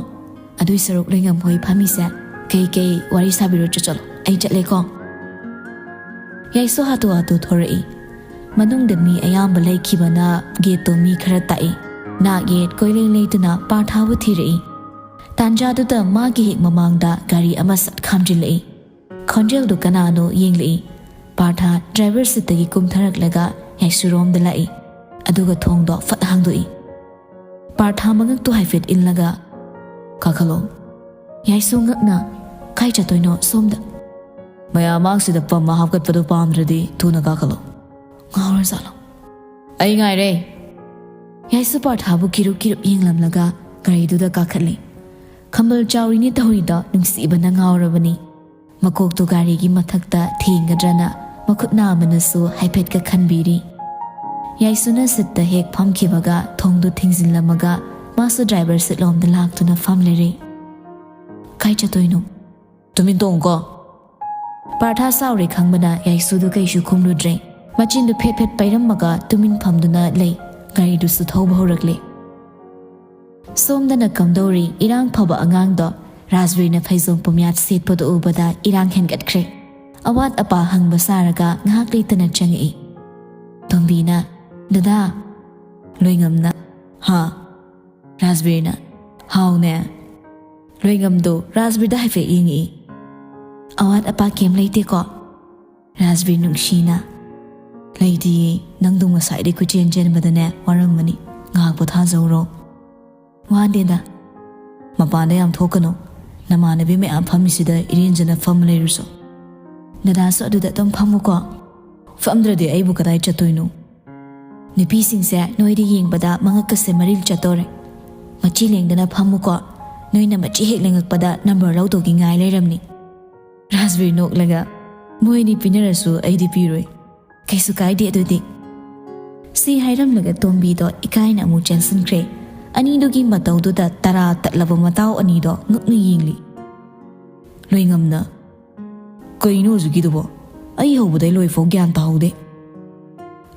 ꯑꯗꯨꯏ ꯁꯔꯨꯛ ꯂꯣꯏꯉꯝ ꯍꯣꯏ ꯐꯝꯃꯤꯁꯦ ꯀꯩ ꯀꯩ ꯋꯥꯔꯤ ꯁꯥꯕꯤꯔꯣ ꯆꯠ-, ꯆꯠꯂꯣ꯫ ꯑꯩ ꯆꯠꯂꯦꯀꯣ꯫ ꯌꯥꯏꯁꯨ ꯍꯥꯊꯨ ꯍꯥꯊꯨ ꯊꯣꯔꯛꯏ꯫ ꯃꯅꯨꯡꯗ ꯃꯤ ꯑꯌꯥꯝꯕ ꯂꯩꯈꯤꯕꯅ ꯒꯦꯠꯇꯣ ꯃꯤ ꯈꯔ ꯇꯥꯛꯏ꯫ ꯅꯥꯛ ꯌꯦꯠ ꯀꯣꯏꯂꯩ ꯂꯩꯇꯅ ꯄꯥꯔꯊꯥꯕꯨ ꯊꯤꯔꯛꯏ꯫ ꯇꯥꯟꯖꯥꯗꯨꯗ ꯃꯥꯒꯤ ꯍꯦꯛ ꯃꯃꯥꯡꯗ ꯒꯥꯔꯤ ꯑꯃ ꯁꯠ ꯈꯥꯝꯖꯤꯜꯂꯛꯏ꯫ ꯈꯣꯟꯖꯦꯜꯗꯨ ꯀꯅꯥꯅꯣ ꯌꯦꯡꯂꯛꯏ꯫ ꯄꯥꯔꯊ ꯗ꯭ꯔꯥꯏꯚꯔ ꯁꯤꯠꯇꯒꯤ ꯀꯨꯝꯊꯔꯛꯂꯒ ꯌꯥꯏꯁꯨꯔꯣꯝꯗ ꯂꯥꯛꯏ꯫ ꯑꯗꯨꯒ ꯊꯣꯡꯗꯣ ꯐꯠ ꯍꯥꯡꯗꯣꯛꯏ꯫ ꯄꯥꯔꯊ ꯃꯉꯛꯇꯨ ꯍꯥꯏꯐꯦꯠ ꯏꯜꯂꯒ, "ꯀꯥꯈꯠꯂꯣ꯫" ꯌꯥꯏꯁꯨ ꯉꯛꯅ, "ꯀꯥꯏ ꯆꯠꯇꯣꯏꯅꯣ ꯁꯣꯝꯗ?" "ꯃꯌꯥꯝ ꯃꯥꯡꯁꯤꯗ ꯄꯝ ꯑꯃ ꯍꯥꯞꯀꯠꯄꯗꯨ ꯄꯥꯝꯗ꯭ꯔꯗꯤ ꯊꯨꯅ ꯀꯥꯈꯠꯂꯣ꯫" "ꯉꯥꯎꯔꯖꯥꯠꯂꯣ?" "ꯑꯩ ꯉꯥꯏꯔꯦ꯫" ꯌꯥꯏꯁꯨ ꯄꯥꯔꯊꯥꯕꯨ ꯀꯤꯔꯨꯞ ꯀꯤꯔꯨꯞ ꯌꯦꯡꯂꯝꯂꯒ ꯒꯥꯔꯤꯗꯨꯗ ꯀꯥꯈꯠꯂꯤ꯫ ꯈꯝꯕꯜ ꯆꯥꯎꯔꯤꯅꯤ ꯇꯧꯔꯤꯗꯣ ꯅꯨꯡꯁꯤꯕꯅ ꯉꯥꯎꯔꯕꯅꯤ꯫ ꯃꯀꯣꯛꯇꯨ ꯒꯥꯔꯤꯒꯤ ꯃꯊꯛꯇ ꯊꯦꯡꯒꯗ꯭ꯔꯅ ꯃꯈꯨꯠ ꯅꯥꯝꯃꯅꯁꯨ ꯍꯥꯏꯐꯦꯠꯀ ꯈꯟꯕꯤꯔꯤ꯫ ꯌꯥꯏꯁꯨꯅ ꯁꯤꯠꯇ ꯍꯦꯛ ꯐꯝꯈꯤꯕꯒ ꯊꯣꯡꯗꯨ ꯊꯤꯡꯖꯤꯜꯂꯝꯃꯒ ꯃꯥꯁꯨ ꯗ꯭ꯔꯥꯏꯚꯔ ꯁꯤꯠꯂꯣꯝꯗ ꯂꯥꯛꯇꯨꯅ ꯐꯝ ꯂꯩꯔꯦ꯫ "ꯀꯥꯏ ꯆꯠꯇꯣꯏꯅꯣ?" "ꯇꯨꯃꯤꯟ ꯇꯣꯡꯉꯨꯀꯣ꯫" ꯄꯥꯔꯊꯥ ꯁꯥꯎꯔꯦ ꯈꯪꯕꯅ ꯌꯥꯏꯁꯨꯗꯨ ꯀꯩꯁꯨ ꯈꯨꯝꯂꯨꯗ꯭ꯔꯦ꯫ ꯃꯆꯤꯟꯗꯨ ꯐꯦꯠ ꯐꯦꯠ ꯄꯩꯔꯝꯃꯒ ꯇꯨꯃꯤꯟ ꯐꯝꯗꯨꯅ ꯂꯩ꯫ ꯒꯥꯔꯤꯗꯨꯁꯨ ꯊꯧꯕ ꯍꯧꯔꯛꯂꯦ꯫ ꯁꯣꯝꯗꯅ ꯀꯝꯗꯧꯔꯤ, ꯏꯔꯥꯡ ꯐꯕ ꯑꯉꯥꯡꯗꯣ ꯔꯥꯖꯕꯤꯔꯅ ꯐꯩꯖꯣꯝ ꯄꯨꯝꯌꯥꯠ ꯁꯦꯠꯄꯗꯨ ꯎꯕꯗ ꯏꯔꯥꯡ ꯍꯦꯟꯒꯠꯈ꯭ꯔꯦ꯫ ꯑꯋꯥꯠ ꯑꯄꯥ ꯍꯪꯕ ꯁꯥꯔꯒ ꯉꯥꯏꯍꯥꯛ ꯂꯩꯇꯅ ꯆꯪꯉꯛꯏ꯫ ꯇꯣꯝꯕꯤꯅ, "ꯗꯗꯥ꯫" ꯂꯣꯏꯉꯝꯅ, "ꯍꯥ?" ꯔꯥꯖꯕꯤꯔꯅ, "ꯍꯥꯎꯅꯦ꯫" ꯂꯣꯏꯉꯝꯗꯣ ꯔꯥꯖꯕꯤꯔꯗ ꯍꯥꯏꯐꯦꯠ ꯌꯦꯡꯉꯛꯏ꯫ "ꯑꯋꯥꯠ ꯑꯄꯥ ꯀꯩꯝ ꯂꯩꯇꯦꯀꯣ?" ꯔꯥꯖꯕꯤꯔ ꯅꯨꯡꯁꯤꯅ, "ꯂꯩꯇꯤꯌꯦ, ꯅꯪꯗꯣ ꯉꯁꯥꯏꯗꯩ ꯀꯣꯏꯆꯦꯟ ꯆꯦꯟꯕꯗꯅꯦ ꯋꯥꯔꯝꯃꯅꯤ, ꯉꯥꯏꯍꯥꯛ ꯄꯣꯊꯥꯖꯧꯔꯣ꯫" "ꯋꯥꯗꯦꯗ꯫" "ꯃꯄꯥꯟꯗ ꯌꯥꯝ ꯊꯣꯛꯀꯅꯨ, ꯅꯃꯥꯟꯅꯕꯤ ꯃꯌꯥꯝ ꯐꯝꯃꯤꯁꯤꯗ ꯏꯔꯦꯟꯖꯅ ꯐꯝꯃ ꯂꯩꯔꯨꯁꯣ꯫" "ꯗꯗꯥꯁꯨ ꯑꯗꯨꯗ ꯑꯗꯨꯝ ꯐꯝꯃꯨꯀꯣ꯫" "ꯐꯝꯗ꯭ꯔꯗꯤ ꯑꯩꯕꯨ ꯀꯗꯥꯏ ꯆꯠꯇꯣꯏꯅꯣ?" "ꯅꯨꯄꯤꯁꯤꯡꯁꯦ ꯅꯣꯏꯗ ꯌꯦꯡꯕꯗ ꯃꯉꯛꯀꯁꯦ ꯃꯔꯤꯜ ꯆꯠꯇꯧꯔꯦ꯫ ꯃꯆꯤ ꯂꯦꯡꯗꯅ ꯐꯝꯃꯨꯀꯣ, ꯅꯣꯏꯅ ꯃꯆꯤ ꯍꯦꯛ ꯂꯦꯡꯉꯛꯄꯗ ꯅꯝꯕꯔ ꯂꯧꯗꯧꯒꯤ ꯉꯥꯏ ꯂꯩꯔꯝꯅꯤ꯫" ꯔꯥꯖꯕꯤꯔ ꯅꯣꯛꯂꯒ, "ꯃꯣꯏꯅꯤ ꯄꯤꯅꯔꯁꯨ ꯑꯩꯗꯤ ꯄꯤꯔꯣꯏ꯫ ꯀꯩꯁꯨ ꯀꯥꯏꯗꯦ ꯑꯗꯨꯗꯤ꯫" ꯁꯤ ꯍꯥꯏꯔꯝꯂꯒ ꯇꯣꯝꯕꯤꯗꯣ ꯏꯀꯥꯏꯅ ꯑꯃꯨꯛ ꯆꯦꯟꯁꯤꯟꯈ꯭ꯔꯦ꯫ ꯑꯅꯤꯗꯨꯒꯤ ꯃꯇꯧꯗꯨꯗ ꯇꯔꯥ ꯇꯠꯂꯕ ꯃꯇꯥꯎ ꯑꯅꯤꯗꯣ ꯉꯛꯅ ꯌꯦꯡꯂꯤ꯫ ꯂꯣꯏꯉꯝꯅ, "ꯀꯩꯅꯣ ꯍꯧꯖꯤꯛꯀꯤꯗꯨꯕꯣ? ꯑꯩ ꯍꯧꯕꯗꯩ ꯂꯣꯏꯐꯥꯎ ꯒ꯭ꯌꯥꯟ ꯇꯥꯍꯧꯗꯦ꯫"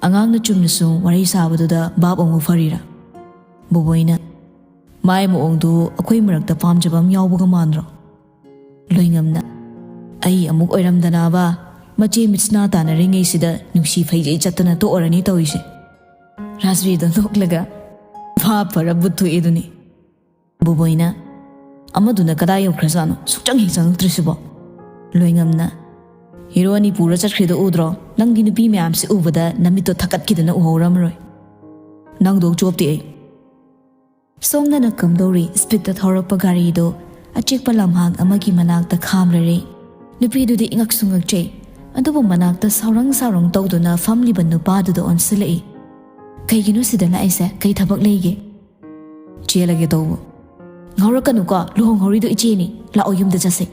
ꯑꯉꯥꯡꯅ ꯆꯨꯝꯅ ꯁꯨꯝ ꯋꯥꯔꯤ ꯁꯥꯕꯗꯨꯗ ꯚꯥꯞ ꯑꯃꯨꯛ ꯐꯔꯤꯔꯥ? ꯕꯣꯕꯣꯏꯅ, "ꯃꯥꯏ ꯃꯑꯣꯡꯗꯨ ꯑꯩꯈꯣꯏ ꯃꯔꯛꯇ ꯄꯥꯝꯖꯕ ꯑꯃ ꯌꯥꯎꯕꯒ ꯃꯥꯟꯗ꯭ꯔꯣ?" ꯂꯣꯏꯉꯝꯅ, "ꯑꯩ ꯑꯃꯨꯛ ꯑꯣꯏꯔꯝꯗꯅꯕ, ꯃꯆꯦ ꯃꯤꯠꯁꯅꯥ ꯇꯥꯟꯅꯔꯤꯉꯩꯁꯤꯗ ꯅꯨꯡꯁꯤ ꯐꯩꯖꯩ ꯆꯠꯇꯅ ꯇꯣꯛꯑꯔꯅꯤ ꯇꯧꯔꯤꯁꯦ꯫" ꯔꯥꯖꯕꯤꯗꯣ ꯅꯣꯛꯂꯒ, "ꯚꯥꯞ ꯐꯔ ꯕꯨꯠ ꯊꯣꯛꯑꯦꯗꯨꯅꯤ꯫" ꯕꯣꯕꯣꯏꯅ, "ꯑꯃꯗꯨꯅ ꯀꯗꯥꯏ ꯌꯧꯈ꯭ꯔꯖꯥꯠꯅꯣ? ꯁꯨꯡꯆꯪ ꯍꯦꯛ ꯆꯪꯉꯛꯇ꯭ꯔꯤꯁꯤꯕꯣ?" ꯂꯣꯏꯉꯝꯅ, "ꯍꯤꯔꯣ ꯑꯅꯤ ꯄꯨꯔ ꯆꯠꯈ꯭ꯔꯤꯗꯣ ꯎꯗ꯭ꯔꯣ? ꯅꯪꯗꯤ ꯅꯨꯄꯤ ꯃꯌꯥꯝꯁꯤ ꯎꯕꯗ ꯅꯃꯤꯠꯇꯣ ꯊꯛꯀꯠꯈꯤꯗꯅ ꯎꯍꯧꯔꯝꯃꯔꯣꯏ꯫ ꯅꯪꯗꯣ ꯆꯣꯞꯇꯦ ꯑꯩ꯫" ꯁꯣꯝꯗꯅ ꯀꯝꯗꯧꯔꯤ ꯁ꯭ꯄꯤꯠꯇ ꯊꯧꯔꯛꯄ ꯒꯥꯔꯤꯗꯣ ꯑꯆꯤꯛꯄ ꯂꯝꯍꯥꯡ ꯑꯃꯒꯤ ꯃꯅꯥꯛꯇ ꯈꯥꯝꯂꯔꯦ꯫ ꯅꯨꯄꯤꯗꯨꯗꯤ ꯏꯉꯛꯁꯨ ꯉꯛꯆꯩ, ꯑꯗꯨꯕꯨ ꯃꯅꯥꯛꯇ ꯁꯥꯎꯔꯪ ꯁꯥꯎꯔꯪ ꯇꯧꯗꯨꯅ ꯐꯝꯂꯤꯕ ꯅꯨꯄꯥꯗꯨꯗ ꯑꯣꯟꯁꯤꯜꯂꯛꯏ꯫ "ꯀꯩꯒꯤꯅꯣ ꯁꯤꯗ ꯂꯥꯛꯏꯁꯦ? ꯀꯩ ꯊꯕꯛ ꯂꯩꯒꯦ?" "ꯆꯦꯜꯂꯒꯦ ꯇꯧꯕ꯫" "ꯉꯥꯎꯔꯛꯀꯅꯨꯀꯣ, ꯂꯨꯍꯣꯡꯍꯧꯔꯤꯗꯣ ꯏꯆꯦꯅꯤ꯫ ꯂꯥꯛꯑꯣ, ꯌꯨꯝꯗ ꯆꯠꯁꯦ꯫"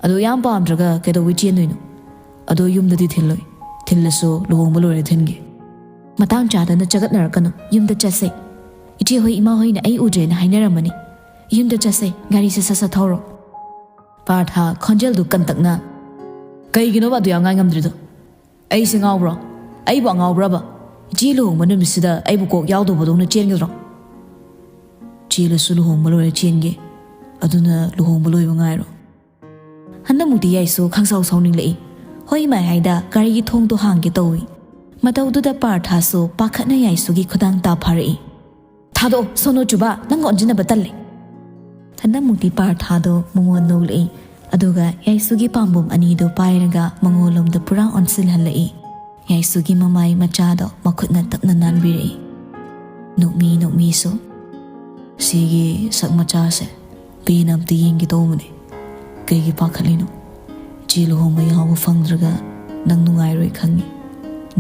"ꯑꯗꯣ ꯌꯥꯝ ꯄꯥꯝꯗ꯭ꯔꯒ ꯀꯩꯗꯧꯕꯩ ꯆꯦꯟꯗꯣꯏꯅꯣ?" "ꯑꯗꯣ ꯌꯨꯝꯗꯗꯤ ꯊꯤꯜꯂꯣꯏ꯫ ꯊꯤꯜꯂꯁꯨ ꯂꯨꯍꯣꯡꯕ ꯂꯣꯏꯔ ꯊꯤꯟꯒꯦ꯫" "ꯃꯇꯥꯡ ꯆꯥꯗꯅ ꯆꯒꯠꯅꯔꯛꯀꯅꯨ, ꯌꯨꯝꯗ ꯆꯠꯁꯦ꯫ ꯏꯆꯦ ꯍꯣꯏ, ꯏꯃꯥ ꯍꯣꯏꯅ ꯑꯩ ꯎꯗ꯭ꯔꯦꯅ ꯍꯥꯏꯅꯔꯝꯃꯅꯤ꯫ ꯌꯨꯝꯗ ꯆꯠꯁꯦ, ꯒꯥꯔꯤꯁꯦ ꯁꯠ ꯁꯠ ꯊꯧꯔꯣ꯫" ꯄꯥꯔꯊ ꯈꯣꯟꯖꯦꯜꯗꯨ ꯀꯟꯇꯛꯅ, "ꯀꯩꯒꯤꯅꯣꯕ ꯑꯗꯨ ꯌꯥꯝ ꯉꯥꯏ ꯉꯝꯗ꯭ꯔꯤꯗꯣ? ꯑꯩꯁꯦ ꯉꯥꯎꯕ꯭ꯔꯣ? ꯑꯩꯕꯨ ꯑꯉꯥꯎꯕ꯭ꯔꯕ? ꯏꯆꯦ ꯂꯨꯍꯣꯡꯕ ꯅꯨꯃꯤꯠꯁꯤꯗ ꯑꯩꯕꯨ ꯀꯣꯛ ꯌꯥꯎꯗꯧꯕꯗꯧꯅ ꯆꯦꯟꯒꯗ꯭ꯔꯣ?" "ꯆꯦꯜꯂꯁꯨ ꯂꯨꯍꯣꯡꯕ ꯂꯣꯏꯔ ꯆꯦꯟꯒꯦ꯫ ꯑꯗꯨꯅ ꯂꯨꯍꯣꯡꯕ ꯂꯣꯏꯕ ꯉꯥꯏꯔꯣ꯫" ꯍꯟꯗꯛꯃꯨꯛꯇꯤ ꯌꯥꯏꯁꯨ ꯈꯪꯁꯥꯎ ꯁꯥꯎꯅꯤꯡꯂꯛꯏ꯫ ꯍꯣꯏ ꯃꯥꯏ ꯍꯥꯏꯗ ꯒꯥꯔꯤꯒꯤ ꯊꯣꯡꯗꯣ ꯍꯥꯡꯒꯦ ꯇꯧꯏ꯫ ꯃꯇꯧꯗꯨꯗ ꯄꯥꯔꯊꯥꯁꯨ ꯄꯥꯈꯠꯅ ꯌꯥꯏꯁꯨꯒꯤ ꯈꯨꯗꯥꯡ ꯇꯥ ꯐꯥꯔꯛꯏ꯫ "ꯊꯥꯗꯣꯛꯑꯣ, ꯁꯣꯅꯣ ꯆꯨꯕ, ꯅꯪꯒ ꯑꯣꯟꯁꯤꯟꯅꯕ ꯇꯜꯂꯦ꯫" ꯍꯟꯗꯛꯃꯨꯛꯇꯤ ꯄꯥꯔꯊꯥꯗꯣ ꯃꯉꯣꯟ ꯅꯣꯛꯂꯛꯏ, ꯑꯗꯨꯒ ꯌꯥꯏꯁꯨꯒꯤ ꯄꯥꯝꯕꯣꯝ ꯑꯅꯤꯗꯨ ꯄꯥꯏꯔꯒ ꯃꯉꯣꯟꯂꯣꯝꯗ ꯄꯨꯔꯥ ꯑꯣꯟꯁꯤꯜꯍꯜꯂꯛꯏ꯫ ꯌꯥꯏꯁꯨꯒꯤ ꯃꯃꯥꯏ ꯃꯆꯥꯗꯣ ꯃꯈꯨꯠꯅ ꯇꯞꯅ ꯅꯥꯟꯕꯤꯔꯛꯏ꯫ "ꯅꯣꯛꯃꯤ, ꯅꯣꯛꯃꯤꯁꯨ꯫ ꯁꯤꯒꯤ ꯁꯛ ꯃꯆꯥꯁꯦ ꯄꯦꯟꯅ ꯑꯝꯇ ꯌꯦꯡꯒꯦ ꯇꯧꯕꯅꯦ꯫ ꯀꯩꯒꯤ ꯄꯥꯈꯠꯂꯤꯅꯣ? ꯏꯆꯦ ꯂꯨꯍꯣꯡꯕ ꯌꯥꯎꯕ ꯐꯪꯗ꯭ꯔꯒ ꯅꯪ ꯅꯨꯡꯉꯥꯏꯔꯣꯏ ꯈꯪꯉꯤ꯫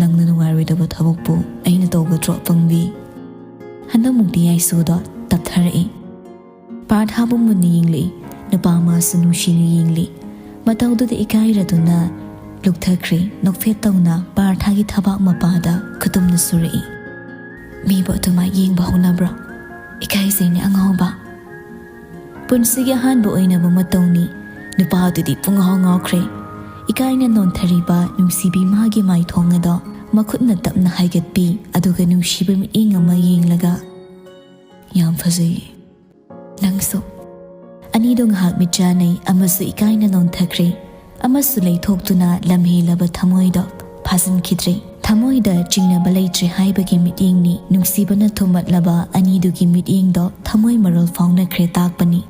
ꯅꯪꯅ ꯅꯨꯡꯉꯥꯏꯔꯣꯏꯗꯕ ꯊꯕꯛꯄꯨ ꯑꯩꯅ ꯇꯧꯒꯗ꯭ꯔꯣ, ꯑꯄꯪꯕꯤ?" ꯍꯟꯗꯛꯃꯨꯛꯇꯤ ꯌꯥꯏꯁꯨꯗꯣ ꯇꯞꯊꯔꯛꯏ꯫ ꯄꯥꯔꯊꯥꯕꯨ ꯃꯨꯟꯅ ꯌꯦꯡꯂꯛꯏ꯫ ꯅꯨꯄꯥ ꯑꯃꯁꯨ ꯅꯨꯡꯁꯤꯅ ꯌꯦꯡꯂꯤ꯫ ꯃꯇꯧꯗꯨꯗ ꯏꯀꯥꯏꯔꯗꯨꯅ ꯂꯨꯞꯊꯈ꯭ꯔꯦ꯫ ꯅꯣꯛꯐꯦꯠ ꯇꯧꯅ ꯄꯥꯔꯊꯥꯒꯤ ꯊꯕꯥꯛ ꯃꯄꯥꯗ ꯈꯨꯇꯨꯝꯅ ꯁꯨꯔꯛꯏ꯫ "ꯃꯤꯕꯨ ꯑꯗꯨꯃꯥꯏ ꯌꯦꯡꯕ ꯍꯧꯅꯕ꯭ꯔꯣ? ꯏꯀꯥꯏꯖꯩꯅꯦ ꯑꯉꯥꯎꯕ꯫" ꯄꯨꯟꯁꯤꯒꯤ ꯑꯍꯥꯟꯕ ꯑꯣꯏꯅꯕ ꯃꯇꯧꯅꯤ꯫ ꯅꯨꯄꯥꯗꯨꯗꯤ ꯄꯨꯡꯉꯥꯎ ꯉꯥꯎꯈ꯭ꯔꯦ꯫ ꯏꯀꯥꯏꯅ ꯅꯣꯟꯊꯔꯤꯕ ꯅꯨꯡꯁꯤꯕꯤ ꯃꯥꯒꯤ ꯃꯥꯏꯊꯣꯡ ꯑꯗꯣ ꯃꯈꯨꯠꯅ ꯇꯞꯅ ꯍꯥꯏꯒꯠꯄꯤ, ꯑꯗꯨꯒ ꯅꯨꯡꯁꯤꯕ ꯃꯤꯠꯌꯦꯡ ꯑꯃ ꯌꯦꯡꯂꯒ, "ꯌꯥꯝ ꯐꯖꯩ꯫ ꯅꯪꯁꯨ?" ꯑꯅꯤꯗꯣ ꯉꯥꯏꯍꯥꯛ ꯃꯤꯠ ꯆꯥꯟꯅꯩ, ꯑꯃꯁꯨ ꯏꯀꯥꯏꯅ ꯅꯣꯟꯊꯈ꯭ꯔꯦ, ꯑꯃꯁꯨ ꯂꯩꯊꯣꯛꯇꯨꯅ ꯂꯝꯍꯦꯜꯂꯕ ꯊꯃꯣꯏꯗꯣ ꯐꯥꯖꯤꯟꯈꯤꯗ꯭ꯔꯦ꯫ ꯊꯃꯣꯏꯗ ꯆꯤꯡꯅꯕ ꯂꯩꯇ꯭ꯔꯦ ꯍꯥꯏꯕꯒꯤ ꯃꯤꯠꯌꯦꯡꯅꯤ ꯅꯨꯡꯁꯤꯕꯅ ꯊꯨꯝꯃꯠꯂꯕ ꯑꯅꯤꯗꯨꯒꯤ ꯃꯤꯠꯌꯦꯡꯗꯣ ꯊꯃꯣꯏ ꯃꯔꯣꯜ ꯐꯥꯎꯅꯈ꯭ꯔꯦ ꯇꯥꯛꯄꯅꯤ꯫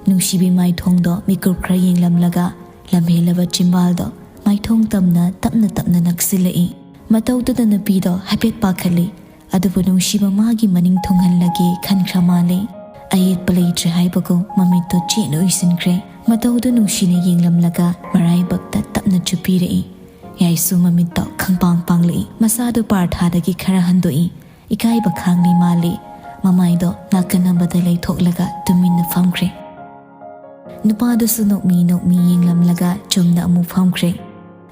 ꯅꯨꯡꯁꯤꯕꯤ ꯃꯥꯏꯊꯣꯡꯗꯣ ꯃꯤꯀꯨꯞ ꯈꯔ ꯌꯦꯡꯂꯝꯂꯒ ꯂꯝꯍꯦꯜꯂꯕ ꯆꯤꯝꯕꯥꯜꯗꯣ ꯃꯥꯏꯊꯣꯡ ꯇꯝꯅ ꯇꯞꯅ ꯇꯞꯅ ꯅꯛꯁꯤꯜꯂꯛꯏ꯫ ꯃꯇꯧꯗꯨꯗ ꯅꯨꯄꯤꯗꯣ ꯍꯥꯏꯐꯦꯠ ꯄꯥꯈꯠꯂꯤ꯫ ꯑꯗꯨꯕꯨ ꯅꯨꯡꯁꯤꯕ ꯃꯥꯒꯤ ꯃꯅꯤꯡ ꯊꯨꯡꯍꯜꯂꯒꯦ ꯈꯟꯈ꯭ꯔ ꯃꯥꯜꯂꯦ꯫ ꯑꯌꯦꯠꯄ ꯂꯩꯇ꯭ꯔꯦ ꯍꯥꯏꯕꯒꯨꯝ ꯃꯃꯤꯠꯇꯣ ꯆꯦꯠꯅ ꯎꯏꯁꯤꯟꯈ꯭ꯔꯦ꯫ ꯃꯇꯧꯗꯨ ꯅꯨꯡꯁꯤꯅ ꯌꯦꯡꯂꯝꯂꯒ ꯃꯔꯥꯏꯕꯛꯇ ꯇꯞꯅ ꯆꯨꯞꯄꯤꯔꯛꯏ꯫ ꯌꯥꯏꯁꯨ ꯃꯃꯤꯠꯇꯣ ꯈꯪꯄꯥꯡ ꯄꯥꯡꯂꯛꯏ꯫ ꯃꯁꯥꯗꯨ ꯄꯥꯔꯊꯥꯗꯒꯤ ꯈꯔ ꯍꯟꯗꯣꯛꯏ꯫ ꯏꯀꯥꯏꯕ ꯈꯥꯡꯂꯤ ꯃꯥꯜꯂꯤ꯫ ꯃꯃꯥꯏꯗꯣ ꯅꯥꯀꯟ ꯑꯃꯗ ꯂꯩꯊꯣꯛꯂꯒ ꯇꯨꯃꯤꯟꯅ ꯐꯝꯈ꯭ꯔꯦ꯫ ꯅꯨꯄꯥꯗꯨꯁꯨ ꯅꯣꯛꯃꯤ ꯅꯣꯛꯃꯤ ꯌꯦꯡꯂꯝꯂꯒ ꯆꯨꯝꯅ ꯑꯃꯨꯛ ꯐꯝꯈ꯭ꯔꯦ꯫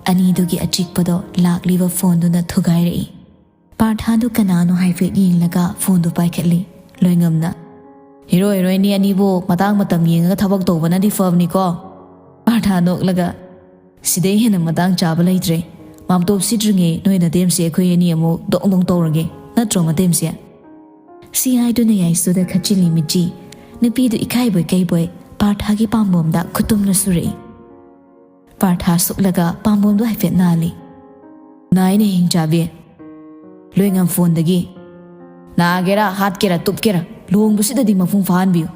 ꯑꯅꯤꯗꯨꯒꯤ ꯑꯆꯤꯛꯄꯗꯣ ꯂꯥꯛꯂꯤꯕ ꯐꯣꯟꯗꯨꯅ ꯊꯨꯒꯥꯏꯔꯛꯏ꯫ ꯄꯥꯔꯊꯥꯗꯨ ꯀꯅꯥꯅꯣ ꯍꯥꯏꯐꯦꯠ ꯌꯦꯡꯂꯒ ꯐꯣꯟꯗꯨ ꯄꯥꯏꯈꯠꯂꯤ꯫ ꯂꯣꯏꯉꯝꯅ, "ꯍꯤꯔꯣ ꯍꯤꯔꯣꯏꯅꯤ ꯑꯅꯤꯕꯨ ꯃꯇꯥꯡ ꯃꯇꯝ ꯌꯦꯡꯉꯒ ꯊꯕꯛ ꯇꯧꯕꯅꯗꯤ ꯐꯕꯅꯤꯀꯣ꯫ ꯄꯥꯔꯊꯥ ꯅꯣꯛꯂꯒ, "ꯁꯤꯗꯩ ꯍꯦꯟꯅ ꯃꯇꯥꯡ ꯆꯥꯕ ꯂꯩꯇ꯭ꯔꯦ꯫ ꯃꯥꯝꯇꯣꯞ ꯁꯤꯠꯇ꯭ꯔꯤꯉꯩ ꯅꯣꯏ ꯅꯇꯦꯝꯁꯦ ꯑꯩꯈꯣꯏ ꯑꯅꯤ ꯑꯃꯨꯛ ꯗꯣꯡ ꯗꯣꯡ ꯇꯧꯔꯒꯦ꯫ ꯅꯠꯇ꯭ꯔꯣ ꯃꯇꯦꯝꯁꯦ?" ꯁꯤ ꯍꯥꯏꯗꯨꯅ ꯌꯥꯏꯁꯨꯗ ꯈꯠꯆꯤꯜꯂꯤ ꯃꯤꯠꯆꯤ꯫ ꯅꯨꯄꯤꯗꯨ ꯏꯀꯥꯏꯕꯣꯏ ꯀꯩꯕꯣꯏ ꯄꯥꯔꯊꯥꯒꯤ ꯄꯥꯝꯕꯣꯝꯗ ꯈꯨꯇꯨꯝꯅ ꯁꯨꯔꯛꯏ꯫ ꯄꯥꯔꯊꯥ ꯁꯨꯛꯂꯒ ꯄꯥꯝꯕꯣꯝꯗꯨ ꯍꯥꯏꯐꯦꯠ ꯅꯥꯜꯂꯤ꯫ "ꯅꯥꯏꯅꯦ ꯍꯤꯡꯆꯥꯕꯤ꯫ ꯂꯣꯏꯉꯝ ꯐꯣꯟꯗꯒꯤ꯫ ꯅꯥꯒꯦꯔꯥ, ꯍꯥꯠꯀꯦꯔꯥ, ꯇꯨꯞꯀꯦꯔꯥ, ꯂꯨꯍꯣꯡꯕꯁꯤꯗꯗꯤ ꯃꯄꯨꯡ ꯐꯥꯍꯟꯕꯤꯌꯨ꯫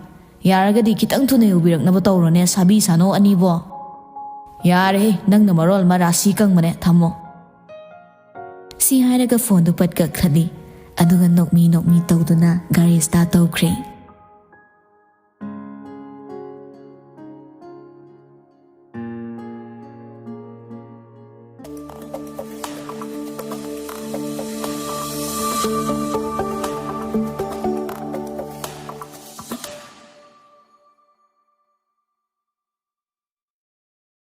ꯌꯥꯔꯒꯗꯤ ꯈꯤꯇꯪ ꯊꯨꯅ ꯌꯧꯕꯤꯔꯛꯅꯕ ꯇꯧꯔꯣꯅꯦ, ꯁꯥꯕꯤ ꯁꯥꯅꯣ ꯑꯅꯤꯕꯣ꯫ ꯌꯥꯔꯦꯍꯦ, ꯅꯪꯅ ꯃꯔꯣꯜ ꯑꯃ ꯔꯥꯁꯤ ꯀꯪꯕꯅꯦ, ꯊꯝꯃꯣ꯫" ꯁꯤ ꯍꯥꯏꯔꯒ ꯐꯣꯟꯗꯨ ꯄꯠ ꯀꯛꯊꯠꯂꯤ꯫ ꯑꯗꯨꯒ ꯅꯣꯛꯃꯤ ꯅꯣꯛꯃꯤ ꯇꯧꯗꯨꯅ ꯒꯥꯔꯤ ꯁ꯭ꯇꯥꯔꯠ ꯇꯧꯈ꯭ꯔꯦ꯫